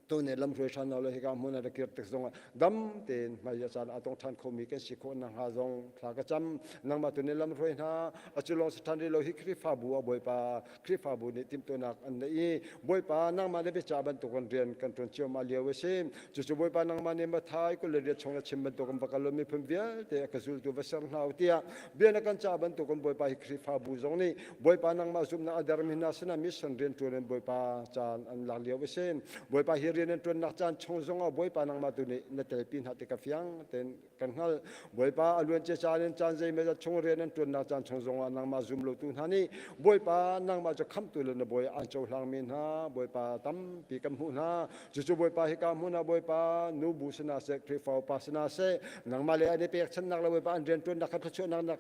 tu nih lamhruai ṭhan hna lo hika hmun ah ra kir tik zongah dam tein hmai a caan aa tong ṭhan khomi kan si khawh nakhnga zong thla ka cam. Nangmah tu nih lamhruai hna a cu lawng si ṭhan rih lo hi Khrihfabu ah Bawipa Khrihfabu nih timhtuahnak an neih i Bawipa nangmah le biacah bantukin rian kan ṭuan ciammah lio a si. Cucu Bawipa nangmah nih Matthai 28 chung na chim bantukin va kal law miphun vialte a ka zultu va ser hna u tiah bia na kan cah bantukin Bawipa hi Khrihfabu zong nih Bawipa nangmah zumhnak a dermi hna sinah mission rian ṭuan in Bawipa caan an lak lio a si. Bawipa hi rian. rian an ṭuannak caan chung zongah Bawipa nangmah tu nih na telpi hna ti ka fiang tein kan hngalh. Bawipa a luancia caan in caan zeimawzat chung rian an ṭuannak caan chung zongah nangmah zum lotu hna nih Bawipa nangmah cu khamhtu le na bawi an cohlangmi hna Bawipa tampi kan hmuh hna. Cucu Bawipa hika hmun ah Bawipa nubu sinah seh Khrihfa upa sinah seh nangmah le an i pekchanhnak le Bawipa an rianṭuannak kha thluachuahnak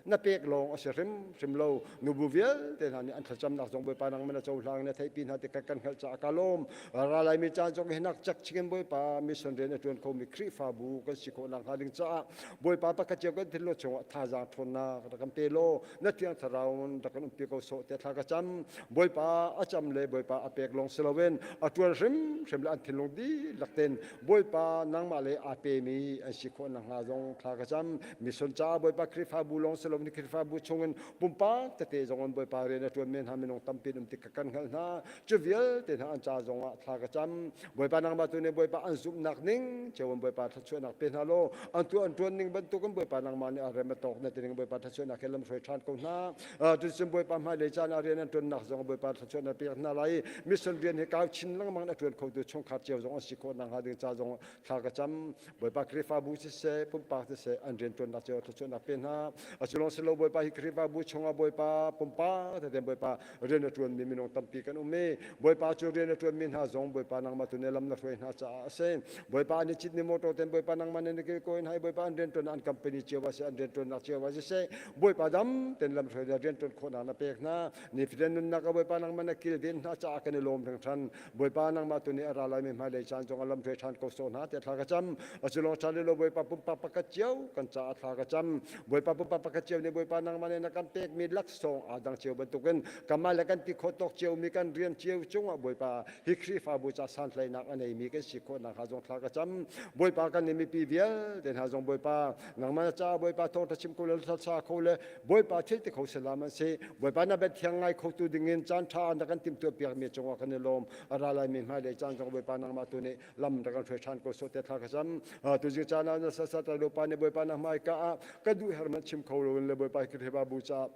na pek lawng a si hrimhrim lo. Nubu vialte hna nih an thlacamnak zong Bawipa nangmah na cohlang na theihpi hna ti kha kan hngalh caah ka lawm. Ra laimi caan zong hi nak cak chingin Bawipa mission rian a ṭuan khomi Khrihfabu kan si khawh nakhnga ding caah Bawipa pakhat cio kan thinlung chungah thazaang ṭhawnnak rak kan pe law na Thiang Thlarau in rak kan umpi ko sawh tiah thla ka cam. Bawipa a cam le Bawipa a pek lawng si loin a ṭuan hrimhrim le an thinlung dihlak tein Bawipa nangmah le aa pemi an si khawh nakhnga zong thla ka cam. Mission caah Bawipa Khrihfabu lawng si loin Khrihfabu chungin pumpak tete zong in Bawipa rian a ṭuanmi hna minung tampi an um tik kan hngalh hna. Cu vialte hna an ca zongah thla ka cam. Bawipa nangmah tu nih Bawipa an zumhnak ning cio in Bawipa thluachuahnak pe hna law an tu an ṭuan ning bantukin Bawipa nangmah nih a rem a tawk na ti ning Bawipa thluachuahnak he lamhruai ṭhan ko hna. Tucun Bawipa hmailei caan ah rian an ṭuannak zong Bawipa thluachuahnak pek hna lai. Mission rian hi kau chin lengmang a ṭuan khotu chungkhar cio zong an si khawh nakhnga ding ca zong thla ka cam. Bawipa Khrihfabu siseh, pumpak siseh an rian ṭuannak cio thluachuahnak pe hna. Aculong silo Bawipa hi Khrihfabu chungah Bawipa pumpak tete Bawipa rian a ṭuanmi minung tampi kan um i Bawipa cu rian a ṭuanmi hna zong Bawipa nangmah tu nih lam na hruai hna caah a si. Bawipa an i citmi motor ten Bawipa nangmah nih na kilkawi hna i Bawipa an rianṭuan an company cio ah siseh an rianṭuannak cio ah siseh Bawipa dam ten lam hruai le rianṭuan khawhnak na pek hna. Nifatin nunnak ah Bawipa nangmah na kilven hna caah kan i lawm hringhran. Bawipa nangmah tu nih a ra laimi hmailei caan zong a lam hruai ṭhan ko sawh hna tiah thla ka cam. Aculawng ṭhan lo Bawipa pumpak pakhat cio kan caah thla ka cam. Bawipa pumpak pakhat cio nih Bawipa nangmah nih na kan pekmi laksawng aa dang cio bantukin kanmah le kan ti khawh tawk ciomi kan rian cio cungah Bawipa hi Khrihfabu ca santlaihnak a neimi kan si khawh nakhnga zong thla ka cam. Bawipa kan nih mipi vialte hna zong Bawipa nangmah na caah Bawipa thawngṭha chim kho le thla kho le Bawipa thil ti kho salam an si. Bawipa na bia thiang ngai khotu dingin caan ṭha na kan timhtuah piakmi cungah kan i lawm. A ra laimi hmailei caan zong Bawipa nangmah tu nih lam rak kan hruai ṭhan ko sawh tiah thla ka cam. Tuzing caan ah na sasat lai pa nih Bawipa na hmaika ah ka duh her hmanh chim kho loin le Bawipa Khrihfabu caah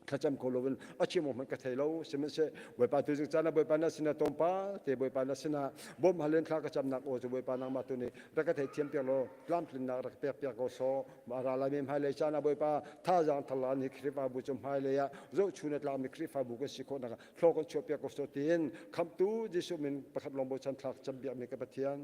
thlacam kho loin a chim awk hmanh ka thei lo. Sihmanhseh Bawipa tuzing caan ah Bawipa na sinah tlawmpal te Bawipa na sinah bawmh hal in thla ka camnak aw cu Bawipa nangmah tu nih rak ka theithiam piak law tlamtlinnak rak pek piak ko sawh. A ra laimi hmailei caan ah Bawipa thazaang tharlan hi Khrihfabu cu hmailei ah zohchun a tlakmi Khrihfabu kan si khawh nakhnga thlaw kan chuahpiak ko sawh tiin Khamhtu Jesuh min pakhat lawng bochan thlak cam biakmi ka Pathian.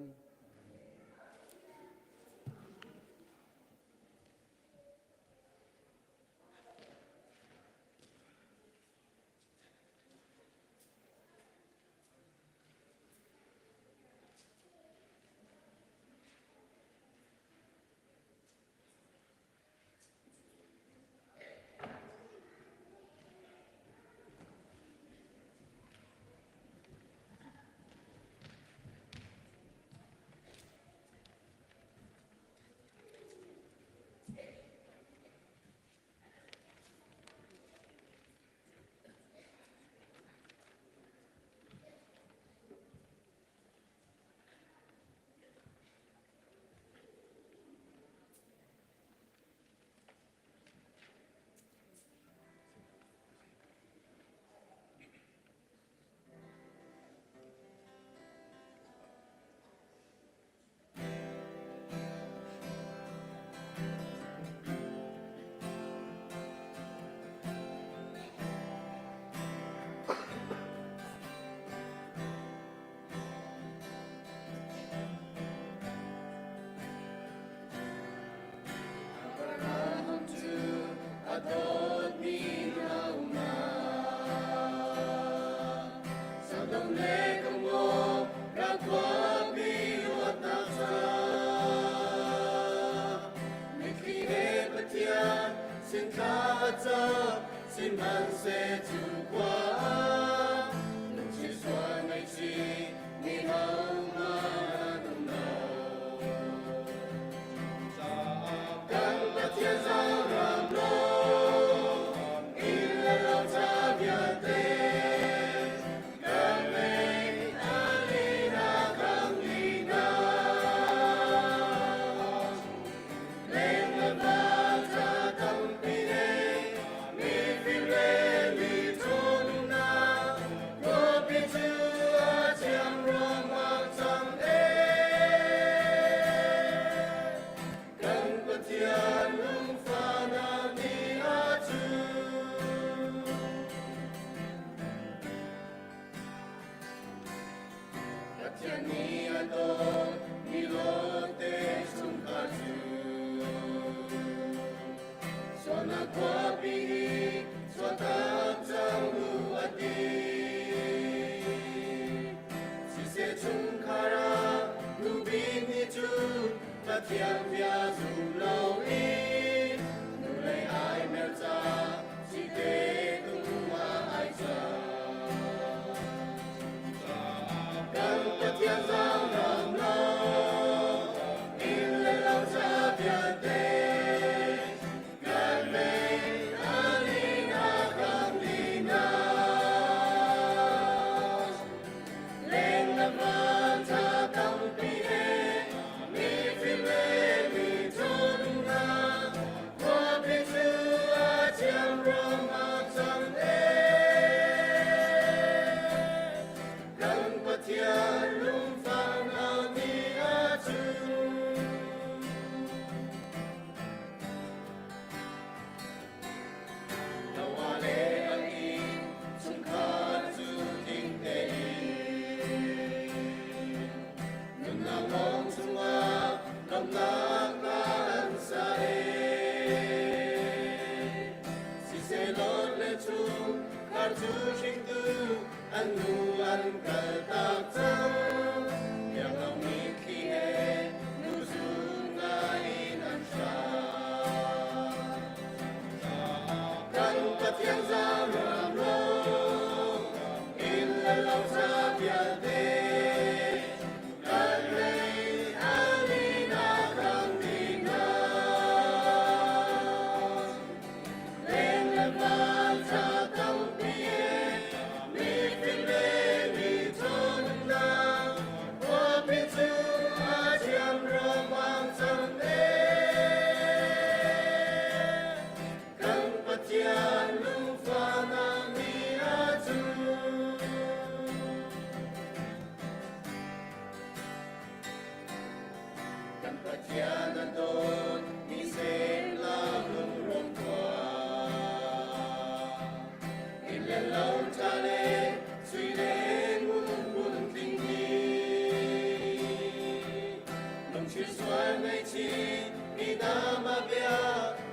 bia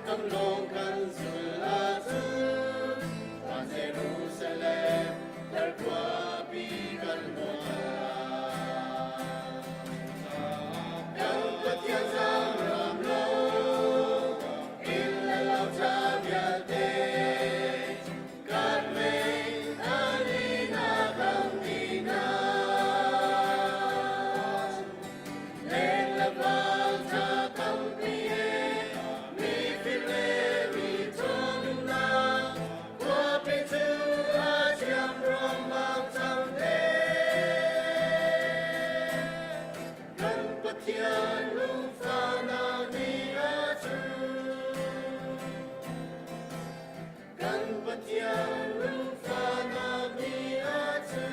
kam lawng kan zul ahcun van Jerusalem thar khuapi kan luan lai. Kan Pathian zaangram lo inn le lo ṭha vialte kan mei alina kan ti hna. Leng le val ṭha tampi he mi fim le mi ṭhawnnak khuapi cu a thiam ruangmang cang te. Kan Pathian lungfahnak nih a chun. Kan Pathian lungfahnak nih a chun.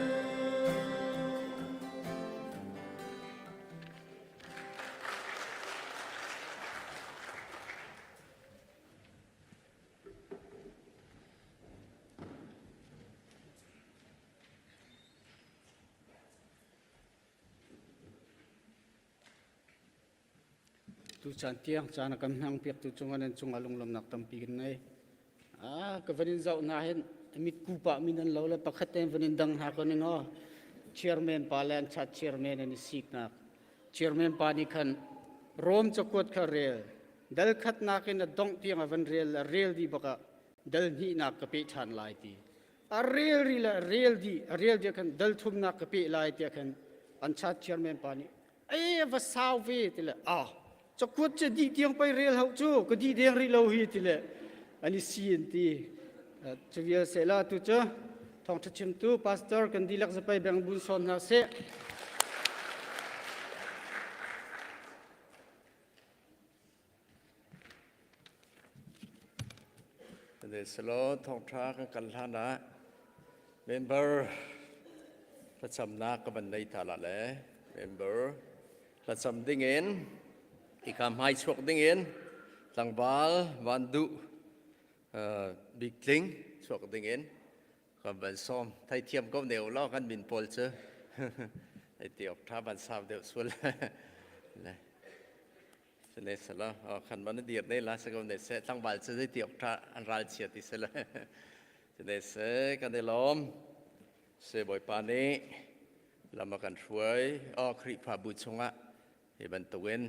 Tu caan tiang caan a kan hmang piaktu cungah nan cungah lunglawmnak tampi kan ngei. Ah, ka van in zoh hna hin mit kupa min an lo le pakhat tein van in dang hna ko ning aw. Chairman pa le an chat chairman an i siknak. Chairman pa nih khan Rom cakuat kha rel. Dal khatnak in a dongh tiang a van rel a rel dih bak ah dal hnihnak ka pe ṭhan lai ti. A rel ri le rel dih a rel dih khan dal thumnak ka pe lai tiah khan an chat chairman pa nih ei va sau ve ti le ah cakuat cu dih tiang pei rel hau cu ka dih deng rih lo hi ti le an i si an ti cu vial se la tu cu thawngṭha chimtu pastor kan dihlak zapai beng bun sawn hna seh. Selaw thawngṭha kan kal hlan ah member thlacamnak ka van nei ta la le member thlacam dingin ika hmai chuak dingin tlangval van duh bik tling chuak dingin kan van sawm theithiam ko ne law kan min pawl cu hei ti awk ṭha van sau deuh sual le ne sala khan man dir ne la se ko ne se tlangval cu zei ti awk ṭha an ral chia ti se le ne se kan i lawm se bawipa nih lam a kan hruai o Khrihfabu chungah hi bantukin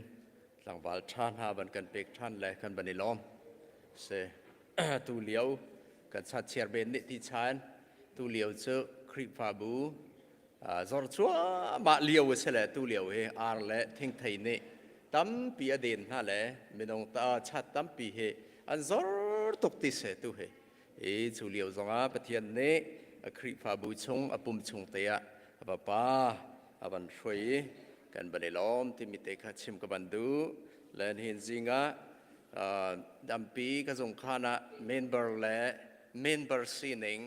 tlangval ṭha hna van kan pek ṭhan le kan van i lawm si tu lio kan chat ben nih ti chan tu lio cu Khrihfabu zor cuahmah lio a si le tu lio hi ar le thingthei nih tampi a den hna le minung ta chat tampi hi an zor tuk ti se tu hi I cu lio zongah Pathian nih a Khrihfabu chung a pum chung te ah a vapa a van hruai i kan van i lawm timi te kha chim ka van duh. Le nihin zingah dampi ka zungkhan ah member le member sining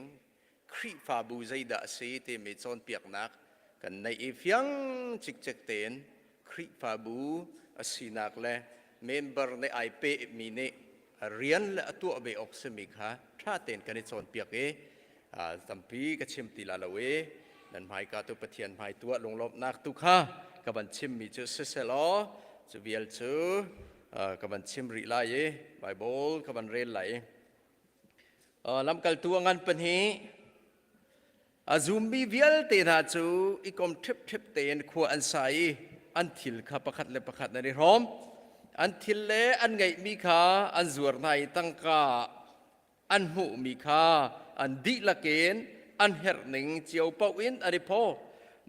Khrihfabu zeidah a si timi cawnpiaknak kan neih i fiang cikcek tein Khrihfabu a sinak le member nih ai pehmi nih rian le a tuah ve awk simi kha ṭha tein kan i cawnpiak i tampi ka chim ti la lo i nan hmaika tu Pathian hmai tuah lunglawmhnak tu kha ka van chimmi cu siselaw cu vial cu ka van chim rih lai i Bible ka van rel lai i lamkaltu a ngan pahnih A zummi vialte hna cu i kom ṭhipṭhip tein khua an sa i an thil kha pakhat le pakhat an i hrawm. An thil le an ngeihmi kha an zuar hna i tangka an hmuhmi kha an dihlak in an herhning cio paoh in an i phaw.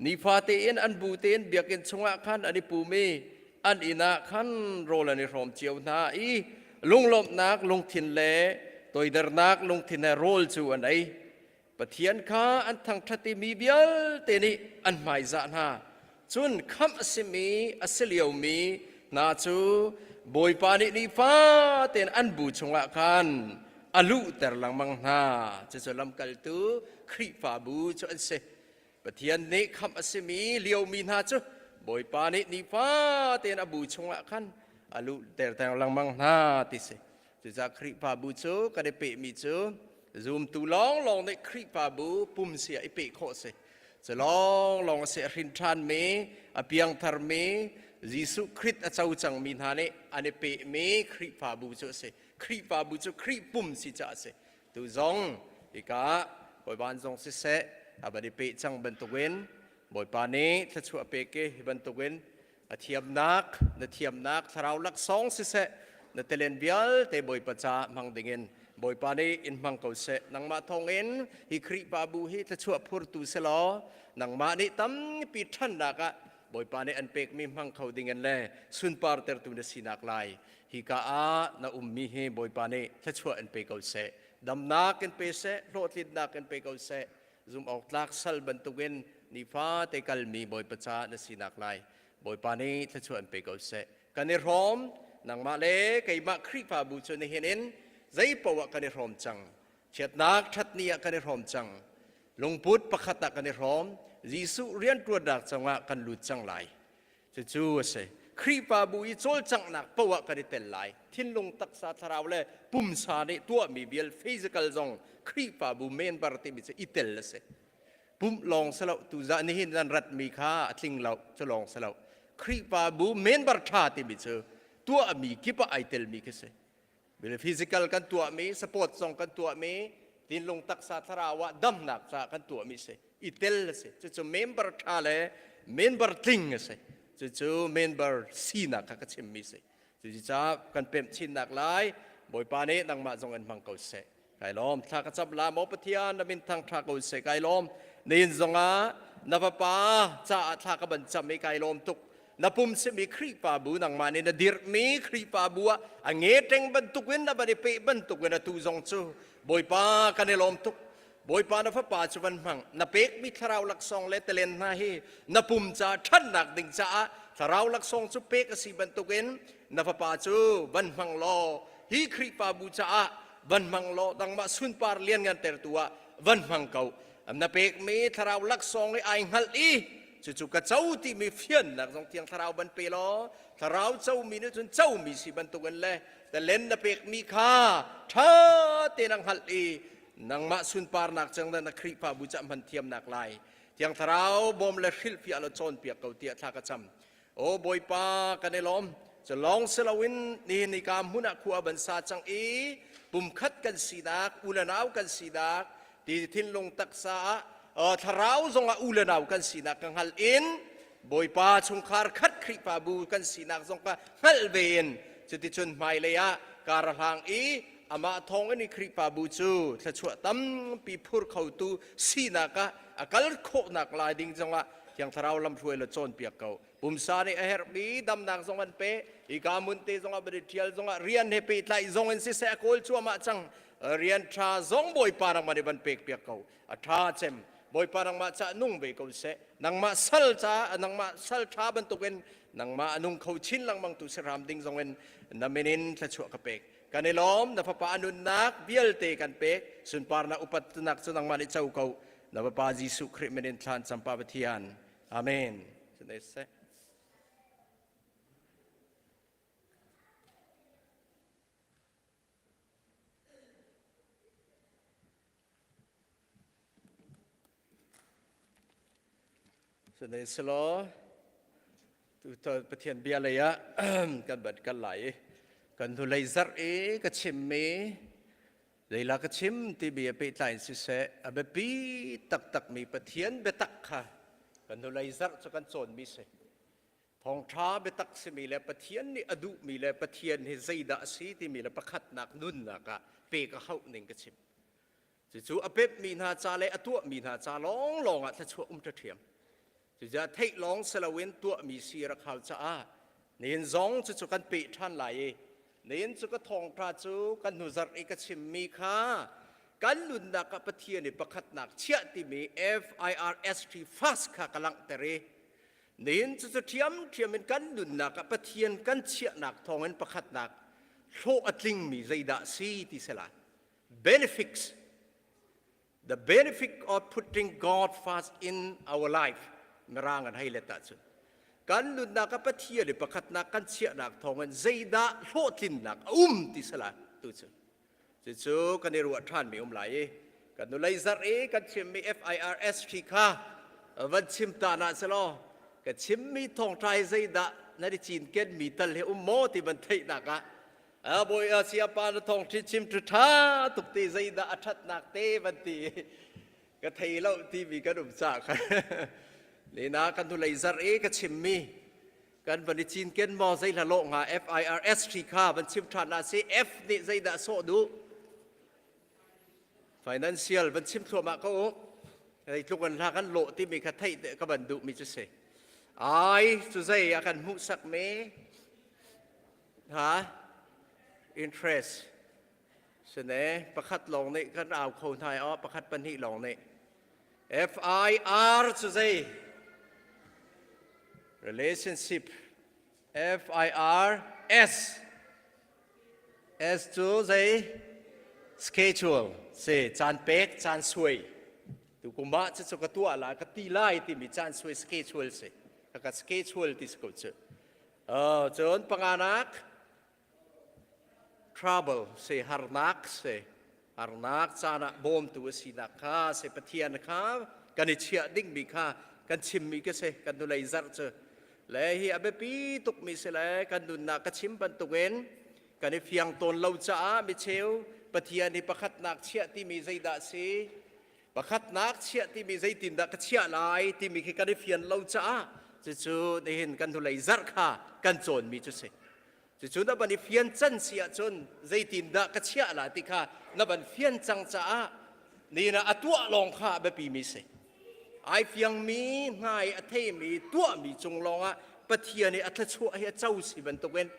Nifate in an bu tein biakinn chungah khan an i pum i an inn ah khan rawl an i hrawm cio hna i lunglawmhnak lungthin le toidernak lungthin he rawl cu an ei. Pathian kha an thangṭhat i mi vialte nih an hmaizah hna. Cun khamh a simi a si liomi hna cu Bawipa nih nifatein an bu chungah khan a luhter lengmang hna. Cucu lamkaltu Khrihfabu cu an si. Pathian nih khamh a simi liomi hna cu Bawipa nih nifatein a bu chungah khan a luhter lengmang hna ti si. Cucaah Khrihfabu cu kan i pehmi cu zumtu lawnglawng nih Khrihfabu pum si ah i peh khawh si. Cu lawnglawng a si a hrin ṭhanmi, a piangtharmi, Jesuh Khrih a co cangmi hna nih an i pehmi Khrihfabu cu a si. Khrihfabu cu Khrih pum si caah a si. Tu zong hika Bawipa zong siseh a van i peh cang bantukin Bawipa nih thluachuah pek i hi bantukin a thiamnak na thiamnak thlarau laksawng siseh na telen vialte Bawipa ca hmang dingin Bawipa nih in hmang ko seh. Nangmah thawngin hi Khrihfabu hi thluachuah phurtu selaw nangmah nih tampi ṭhannak ah Bawipa nih an pekmi hmang kho dingin le sunpar tertu na sinak lai hika ah na ummi hi Bawipa nih thluachuah in pe ko seh. Damnak in pe seh, hlawhtlinnak in pe ko seh. Zum awk tlak sal bantukin nifa te kalmi Bawipa ca na sinak lai Bawipa nih thluachuah in pe ko seh. Kan i hrawm nangmah le keimah Khrihfabu cu nihin in zei poah kan i hrawm cang. Chiatnak ṭhatni ah kan i hrawm cang. Lungput pakhat ah kan i hrawm. Jesuh rianṭuannak cungah kan lut cang lai. Cucu a si. Khrihfabu i cawlcanghnak poah kan i tel lai. Thinlung, taksa, thlarau le pumsa nih tuahmi vial physical zong Khrihfabu member timi cu i tel a si. Pumh lawng si lo, tuzah nihin nan ratmi kha a tling lo, cu lawng si lo. Khrihfabu member ṭha timi cu tuahmi kip ah ai telmi khi si. Physical kan tuahmi, support zong kan tuahmi, thinlung taksa thlarau ah damnak caah kan tuahmi si. I tel a si. Cucu member ṭha le member tling a si. Cucu member sinak kha ka chimmi si. Cucaah kan pemh chinnak lai Bawipa nih nangmah zong in hmang ko seh. Kai lawm. Thla ka cam la maw Pathian na min thang ṭha ko seh. Kai lawm. Nihin zongah na fapa caah thla ka ban cam i kai lawm tuk. Na pum simi Khrihfabu nangmah nih na dirhmi Khrihfabu ah a nge ṭeng bantukin na van i peh bantukin atu zong cu Bawipa kan i lawm tuk. Bawipa na fapa cu van hmang. Na pekmi thlarau laksawng le talen hna hi na pum ca ṭhatnak ding caah thlarau laksawng cu pek a si bantukin na fapa cu van hmang law hi Khrihfabu caah van hmang law dangmah sunpar lianngan tertu ah van hmang ko. Na pekmi thlarau laksawng i ai hngalh i cucu ka co timi fiannak zong thiang thlarau ban pe law thlarau comi nih cun comi si bantukin le talen na pekmi kha ṭha tein a hngalh i nangmah sunparnak cang na Khrihfabu ca hman thiamnak lai Thiang Thlarau bawm le hrilhfiah law cawnpiak ko tiah thla ka cam. O Bawipa kan i lawm. Cu lawng si loin nihin ni ka hmun ah khua ban sa cang i pumkhat kan sinak, u le nau kan sinak, ti thinlung taksa ah thlarau zongah u le nau kan sinak ka hngal in Bawipa chungkhar khat Khrihfabu kan sinak zong ka hngalh ve in cuticun hmailei ah kar a hlang i amah thawng in i Khrihfabu cu thluachuah tampi phur khotu sinak ah a kal khawhnak lai ding zongah Thiang Thlarau lamhruai le cawnpiak ko. Pumsa nih a herhmi damnak zong an pe. Hika hmun te zongah bari ṭhial zongah rian he pehtlaih zong in siseh a kawl cuahmah cang. Rian ṭha zong Bawipa nangmah nih van pekpiak ko. A ṭha cem. Bawipa nangmah ca nung ve ko seh. Nangmah sal ca nangmah sal ṭha bantukin nangmah a nung kho chin lengmang tu si hram ding zong in na min in thluachuah ka pek. Kan i lawm na fapa a nunnak vialte kan pek. Sunparnak upatnak cu nangmah nih co ko. Na fapa Jesuh Khrih min in thlan campa Pathian. Amen. Seh. Sihmanhsehlaw tutan Pathian bia lei ah kan bat kan lai i kan hnulei zarh i ka chimmi leila ka chim ti bia pehtlai in siseh a biapi taktakmi Pathian biatak kha kan hnulei zarh cu kan cawnmi si. Thawngṭha biatak simi le Pathian nih a duhmi le Pathian hi zeidah a si timi le pakhatnak nunnak ah pek a hauh ning ka chim. Cucu a pemhmi hna ca le a tuahmi hna ca lawnglawng ah thluachuah um ṭhiam. Cucaah theih lawng si loin tuahmi si rak hau caah nihin zong cucu kan peh ṭhan lai i nihin cu ka thawngṭha cu kan hnu zarh i ka chimmi kha kan nunnak ah Pathian i pakhatnak chiah timi F-I-R-S-T fast kha ka langhter i nihin cucu ṭhiamṭhiam in kan nunnak ah Pathian kan chiahnak thawngin pakhatnak hlawh a tlingmi zeidah si ti si lai. Benefits The benefit of putting God first in our life mirang an hei let ahcun kan nunnak ah Pathian i pakhatnak kan chiahnak thawngin zeidah hlawhtlinnak a um ti sala tu cu cucu kan i ruah ṭhanmi um lai i kan nulei zarh i kan chimmi FIRS thi kha van chim ta na selaw ka chimmi thawngṭha hi zeidah Na i cinken mi tal hi um maw ti van theihnak ah a bawi a siapa na thawng ṭhi chim ṭhu ṭha tuk ti zeidah a ṭhatnak te van ti ka thei lo timi kan um ca kha lena kan hnulei zarh i ka chimmi kan van i cinken maw zei hla lawh hnga FIRS ṭhi kha van chim ṭhan ah si F nih zeidah sawh duh financial van chim thluahmah ko u zeitluk an hla kan lawh timi kha theih te ka van duhmi cu si ai cu zei a kan hmuhsak mi ha interest sine pakhat lawng nih kan au kho hna i aw pakhat pahnih lawng nih FIR cu zei relationship F I R S S cu zei schedule si caan pek caan suai tu kum ah cucu ka tuah lai ka ti lai timi caan suai schedule si ka schedule ti si ko cu cun panganak Trouble si harnak si harnak caan ah bawmtu a sinak kha si Pathian kha kan i chiah dingmi kha kan chimmi ka si kan nulei zarh cu le hi a biapi tukmi si le kan nunnak ka chim bantukin kan i fiang tawn lo caah micheu Pathian hi pakhatnak chiah timi zeidah si pakhatnak chiah timi zeitindah ka chiah lai timi khi kan i fian lo caah cucu nihin kan hnulei zarh kha kan cawnmi cu si Cucu na van i fian can si ahcun zeitindah ka chiah la ti kha na van fian cang caah ni na a tuah lawng kha a biapimi si. Ai fiangmi, hnai a theimi, tuahmi cung lawngah Pathian i a thluachuah hi a co si bantukin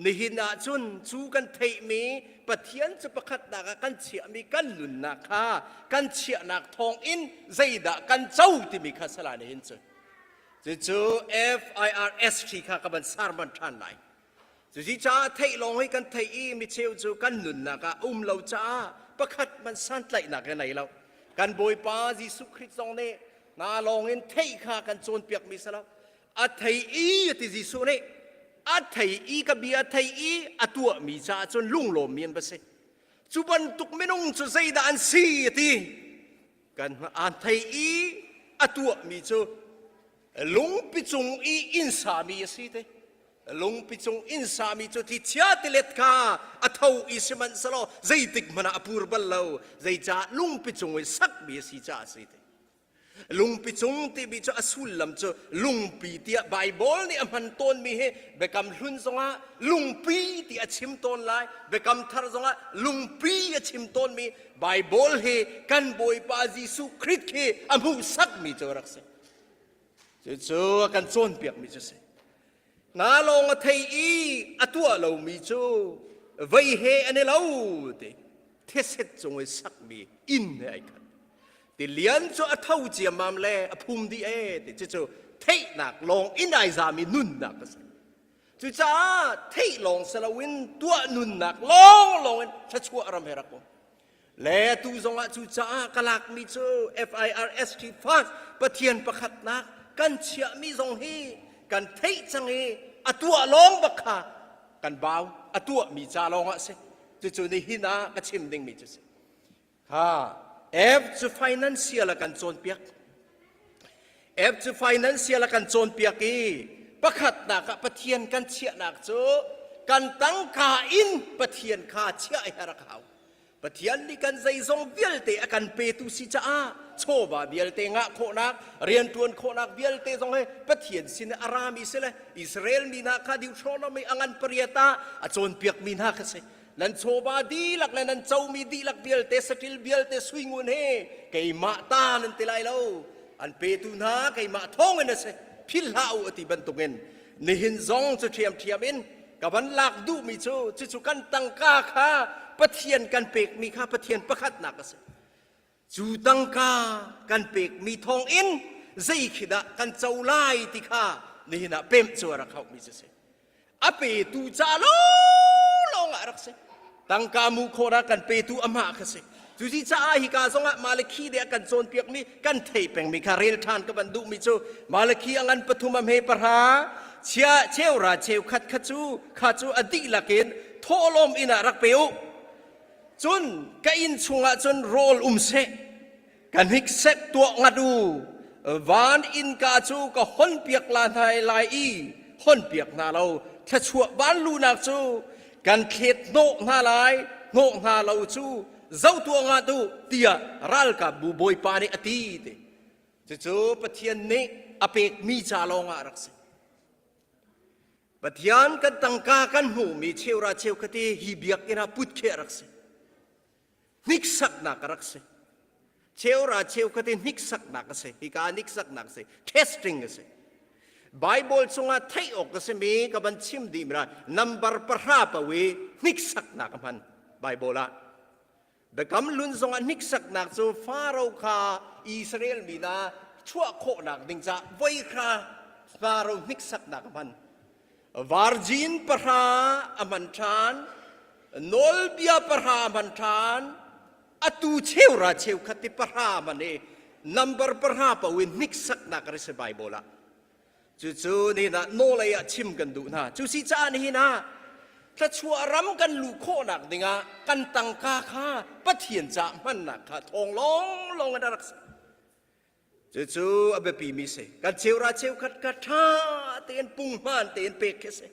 nihin ahcun cu kan theihmi Pathian cu pakhatnak ah kan chiahmi kan nunnak kha kan chiahnak thawngin zeidah kan co timi kha sala nihin cu. Cucu FIRST kha ka van sarman ṭhan lai. Cuci caah theih lawng hi kan theih i micheu cu kan nunnak ah um lo caah pakhat man santlaihnak he nei lo. Kan Bawipa Jesuh Khrih zong nih hna lawng in theih kha kan cawnpiakmi si lo. A thei i ti Jesuh nih a thei i ka bia thei i a tuahmi caah cun lunglawmmi an va si. Cu bantuk minung cu zeidah an si a ti. Kan aan thei i a tuahmi cu lungpi cung i inn sami a si te. Lungpi cung inn sami cu thlichia tilet kha a tho i sihmanhsehlaw zeitik hmanh ah a pur bal lo. Zeicah lungpi cung i sakmi a si caah a si te. Lungpi cung timi cu a sullam cu lungpi tiah Baibal nih a hman tawnmi hi Biakam Hlun zongah lungpi ti a chim tawn lai, Biakam Thar zongah lungpi a chim tawnmi Baibal hi kan Bawipa Jesuh Khrih khi a hmuhsakmi cu a rak si. Cucu a kan cawnpiakmi cu si. Hna lawng a thei i a tuah lomi cu vei he an i lo ti theset cung i sakmi inn he ai khat. Tilian cu a tho ciammam le a phum dih e ti cucu theihnak lawng in ai zami nunnak a si. Cucaah theih lawng si loin tuah nunnak lawnglawng in thluachuah ram he rak um. Le atu zongah cucaah ka lakmi cu FIRST fast Pathian pakhatnak kan chiahmi zong hi kan theih cang i a tuah lawng bak kha kan bau a tuahmi ca lawng ah si cucu nihin ah ka chim dingmi cu si ha F cu financial a kan cawnpiak F cu financial a kan cawnpiak i pakhatnak ah Pathian kan chiahnak cu kan tangka in Pathian kha chiah i a rak hau Pathian nih kan zeizong vialte a kan petu si caah chawva vialte ngah khawhnak rianṭuan khawhnak vialte zong he Pathian sin a rami si le Israel mi hna kha Deuteronomy a ngan pariat ah a cawnpiakmi hna kha si. Nan chawva dihlak le nan comi dihlak vialte saṭil vialte suingun he keimah ta nan ti lai lo. An petu hna keimah thawngin a si. Philh hlah u a ti bantukin nihin zong cu ṭhiamṭhiam in ka van lak duhmi cu cucu kan tangka kha Pathian kan pekmi kha Pathian pakhatnak a si. Cu tangka kan pekmi thawngin zei khi dah kan co lai ti kha nihin ah pemh cu a rak hauhmi cu si. A petu ca lawng ah a rak si. Tangka mu khawh kan petu amah kha si. Cuci caah hika zongah Malakhi nih a kan cawnpiakmi kan thei pengmi kha rel ṭhan ka van duhmi cu Malakhi a ngan pathum a hme pahra chia cheura cheukhat kha cu kha cu a dihlak in thawhlawm inn ah rak pe u. Cun ka inn chungah cun rawl um seh ka hniksek tuah ngat u van innka cu ka honpiak la hna lai i. honpiak hna lo thluachuah vanluhnak cu kan thlet hnawh hna lai hnawh hna lo cu zotuah ngah tu tiah ralkapbu bawipa nih a ti ti cucu Pathian nih a pekmi ca lawngah a rak si Pathian kan tangka kan hmuhmi cheura cheukhat hi hi biakinn ah put khi a rak si hniksaknak a rak si cheura cheukhat i hniksaknak a si hika hniksaknak a si testing a si Bible chungah theih awk a simi ka van chim dih mi number pahra pau i hniksaknak a hman Bible ah Biakam hlun zongah hniksaknak cu Faro kha Israel mi hna chuah khawhnak ding caah voi kha Faro hniksaknak a hman Virgin pahra a hman ṭhan, nawlbia pahra a hman ṭhan, atu cheura cheukhat ti pahra a hman i number pahra paoh in hniksaknak a si Bible ah. Cucu nihin ah nawlei ah chim kan duh hna. Cu si caah nihin ah thluachuah ram kan luh khawhnak dingah kan tangka kha Pathian caah hmannak kha thawng lawnglawng in a rak si. Cucu a biapimi si. Kan cheura cheukhat kha ṭha tein punghman tein pek khi si.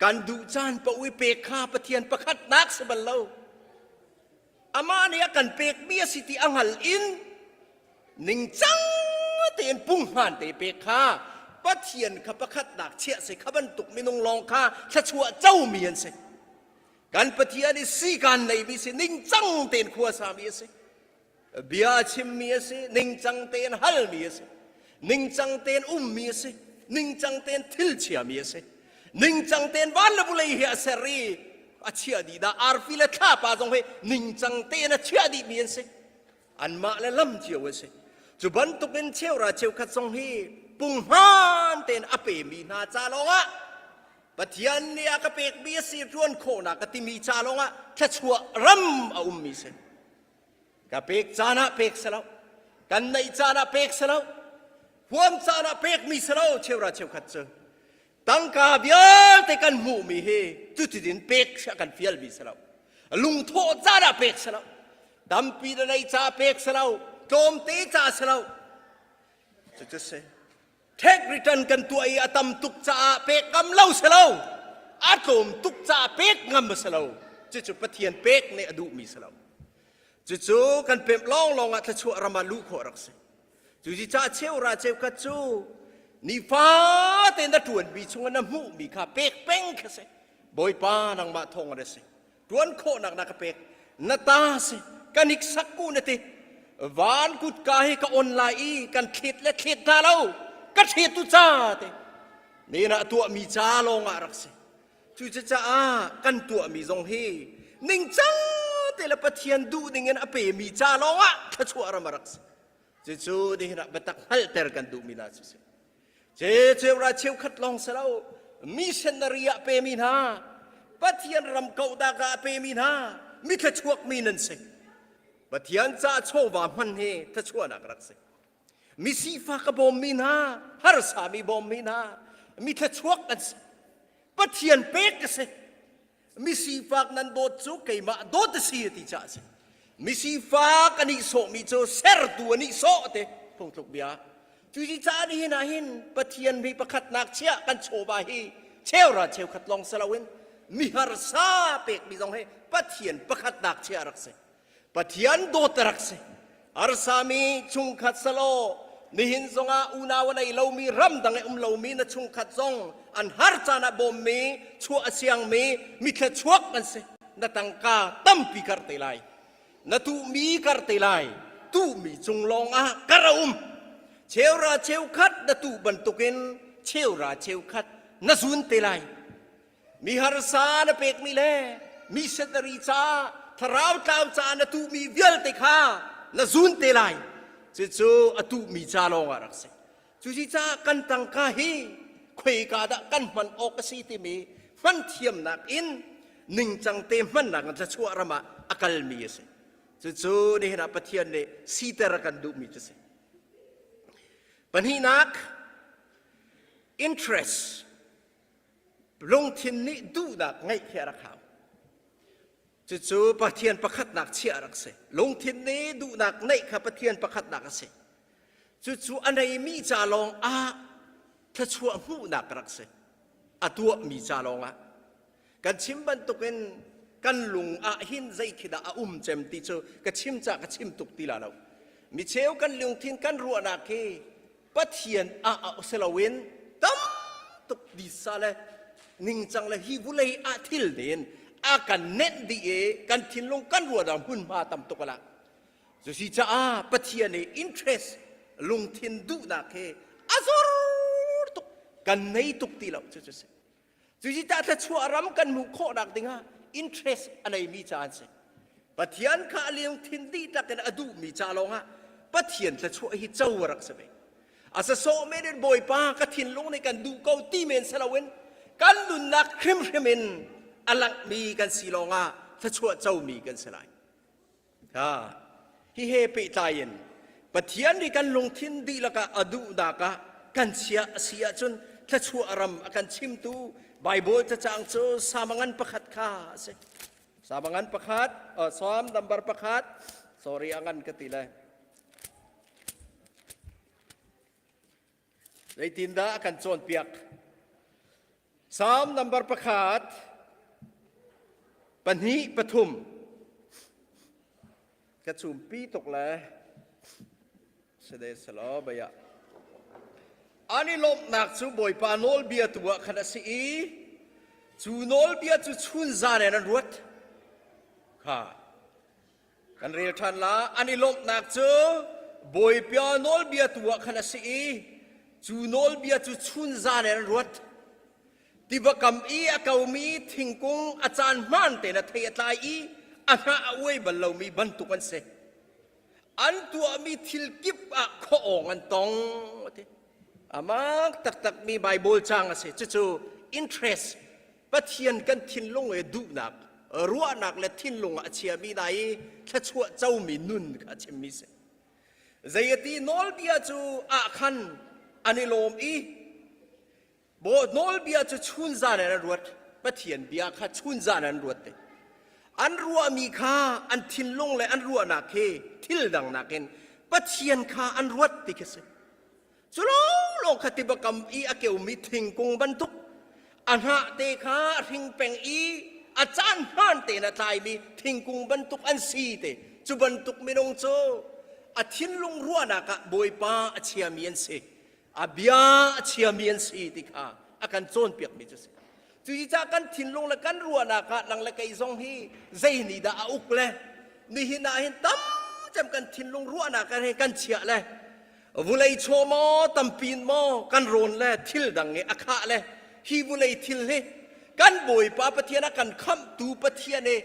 Kan duh caan paoh i pek kha Pathian pakhatnak si bal lo. Amah nih a kan pekmi a si ti a hngal in ningcang tein punghman te pek kha Pathian kha pakhatnak chiah si kha bantuk minung lawng kha thluachuah comi an si. Kan Pathian i sikan neimi si ningcang tein khua sami a si. Bia a chimmi a si, ningcang tein halmi a si, ningcang tein ummi a si, ningcang tein thil chiami a si, ningcang tein van le vulei hi a ser i a chiah dih dah arfi le thlapa zong hi ningcang tein a chiah dihmi an si. Anmah le lam cio an si. Cu bantukin cheura cheukhat zong hi punghman tein a pemi hna ca lawngah Pathian nih a ka pekmi a si ṭuan khawhnak ka timi ca lawngah thluachuah ram a ummi si. Ka pek caan ah pek si lo. Kan neih caan ah pek si lo. Huam caan ah pekmi si lo cheura cheukhat cu. Tangka vialte kan hmuhmi hi cutin pek kan fialmi si lo. Lungthawh caan ah pek si lo. Tampi na nei ca pek si lo. Tlawmte ca si lo. Cucu si. Tax return kan tuah i a tam tuk caah pek ngam lo si lo. A tlawm tuk caah pek ngam a si lo. Cucu Pathian pek nih a duhmi si lo. Cucu kan pemh lawnglawng ah thluachuah ram ah luh khawh rak si. Cuci caah cheura cheukhat cu nifate na ṭuanmi chungah na hmuhmi kha pek peng kha si. Bawipa nangmah thawng a si. Ṭuan khawhnak na ka pek. Na ta si. Ka niksak ku na ti. Van kutka hi ka on lai i kan thlet le thlet hna lo. Ka thlet tu ca te. Ni na tuahmi ca lawng ah rak si. Cucaah kan tuahmi zong hi ningcang te le Pathian duh ding in a pemi ca lawng ah thluachuah ram a rak si. Cucu nihin ah biatak hngalhter kan duhmi hna cu si. Ce cheura cheukhat lawng si lo missionary ah pemi hna Pathian ram kauhnak ah a pemi hna mi thluachuakmi nan si. Pathian ca chawva hman hi thluachuahnak rak si. Mi sifak a bawmmi hna harsami bawmmi hna mi thluachuak an si. Pathian pek a si. Misifak nan dawt cu keimah dawt a si ti caah a si. Misifak a nihsawhmi cu sertu a nihsawh te phungtluk bia. Cuci caah nihin ah hin Pathian mi pakhatnak chiah kan chawva hi cheura cheukhat lawng si loin mi harsa pekmi zong hi Pathian pakhatnak chiah rak si. Pathian dawt a rak si. Arsami chungkhat selaw nihin zongah unau a nei lomi ramdang i um lomi na chungkhat zong an har caan ah bawmmi chuah a siangmi mithla chuak an si. Na tangka tampi kar te lai. Na tuhmi kar te lai. Tuhmi cung lawng ah kar a um. Cheura cheukhat na tuh bantukin cheura cheukhat na zun te lai. Mi harsa na pekmi le missionary ca thlarau tlau ca na tuhmi vialte kha na zun te lai. Cucu a tuhmi ca lawng ah rak si. Cuci caah kan tangka hi khuika dah kan hman awk a si timi hman thiamnak in ningcang te hmannak in thluachuah ram ah a kalmi a si. Cucu nihin ah Pathian nih siter a kan duhmi cu si. Pahnihnak, interest Lungthin nih duhnak ngeih khi a rak hau. Cucu Pathian pakhatnak chiah a rak si. Lungthin nih duhnak neih kha Pathian pakhatnak a si. Cucu a neimi ca lawng ah thluachuah hmuhnak a rak si. A tuahmi ca lawngah. Kan chim bantukin kan lung ah hin zei khi dah a um cem ti cu ka chim ca ka chim tuk ti la lo. Micheu kan lungthin kan ruahnak hi Pathian ah a si loin tam tuk disa le ningcang le hi vulei ah thil nin a kan nenh dih i kan thinlung kan ruahnak hmunhma tam tuk ala. Cusi caah Pathian i interest lungthin duhnak hi a zor tuk kan nei tuk ti lo cu cu si. Cusi tah thluachuah ram kan hmuh khawhnak dingah interest a neimi ca an si. Pathian kha a lungthin dihlak in a duhmi ca lawngah Pathian thluachuah hi co a rak si ve. A sasawh men in Bawipa ka thinlung nih kan duh ko ti men si loin kan nunnak hrimhrim in a langhmi kan si lawngah thluachuah comi kan si lai. Ha, hi he pehtlai in Pathian nih kan lungthin dihlak ah a duhnak ah kan chia a si ahcun thluachuah ram a kan chimtu Bible cacang cu Samangan pakhat kha a si. Samangan pakhat, uh, Psalm number pakhat, sorry a ngan ka ti lai. Zeitindah a kan cawnpiak? Psalm number pakhat, pahnih, pathum. Ka cumpi tuk le sede selo baya. An i lawmhnak cu Bawipa nawlbia tu ah khan a si i cu nawlbia cu chun zan in an ruat. Kha Kan rel ṭhan la. An i lawmhnak cu Bawipa nawlbia tu ah khan a si i cu nawlbia cu chunzan in an ruat. Tiva kam i a komi thingkung a caan hmaan tein a thei a tlai i a hnah a uai bal lomi bantuk an si. An tuahmi thil kip ah khuaawng an tong. A ti. Amak taktakmi Baibal caang a si. Cucu interest Pathian kan thinlung i duhnak, ruahnak le thinlung ah a chiami hna i thluachuah comi nun kha a chimmi si. Zei a ti nawlbia cu ah khan an i lawm i nawlbia cu chunzan in an ruat. Pathian bia kha chunzan an ruat te. An ruahmi kha an thinlung le an ruahnak hi thil dang nakin Pathian kha an ruat ti khi si. Cu lawnglawng kha tiva kam i a keumi thingkung bantuk a hnah te kha a hring peng i a caan hmaan tein a tlaimi thingkung bantuk an si te cu bantuk minung cu a thinlung ruahnak ah Bawipa a chiami an si a bia a chiami an si ti kha a kan cawnpiakmi cu si Cucaah kan thinlung le kan ruahnak ah nang le kei zong hi zei nih dah a uk le nihin ah hin tam cem kan thinlung ruahnak ah hin kan chiah le vulei chaw maw tampin maw kan rawn le thil dang i a khah le hi vulei thil hi kan Bawipa Pathian a kan khamhtu Pathian i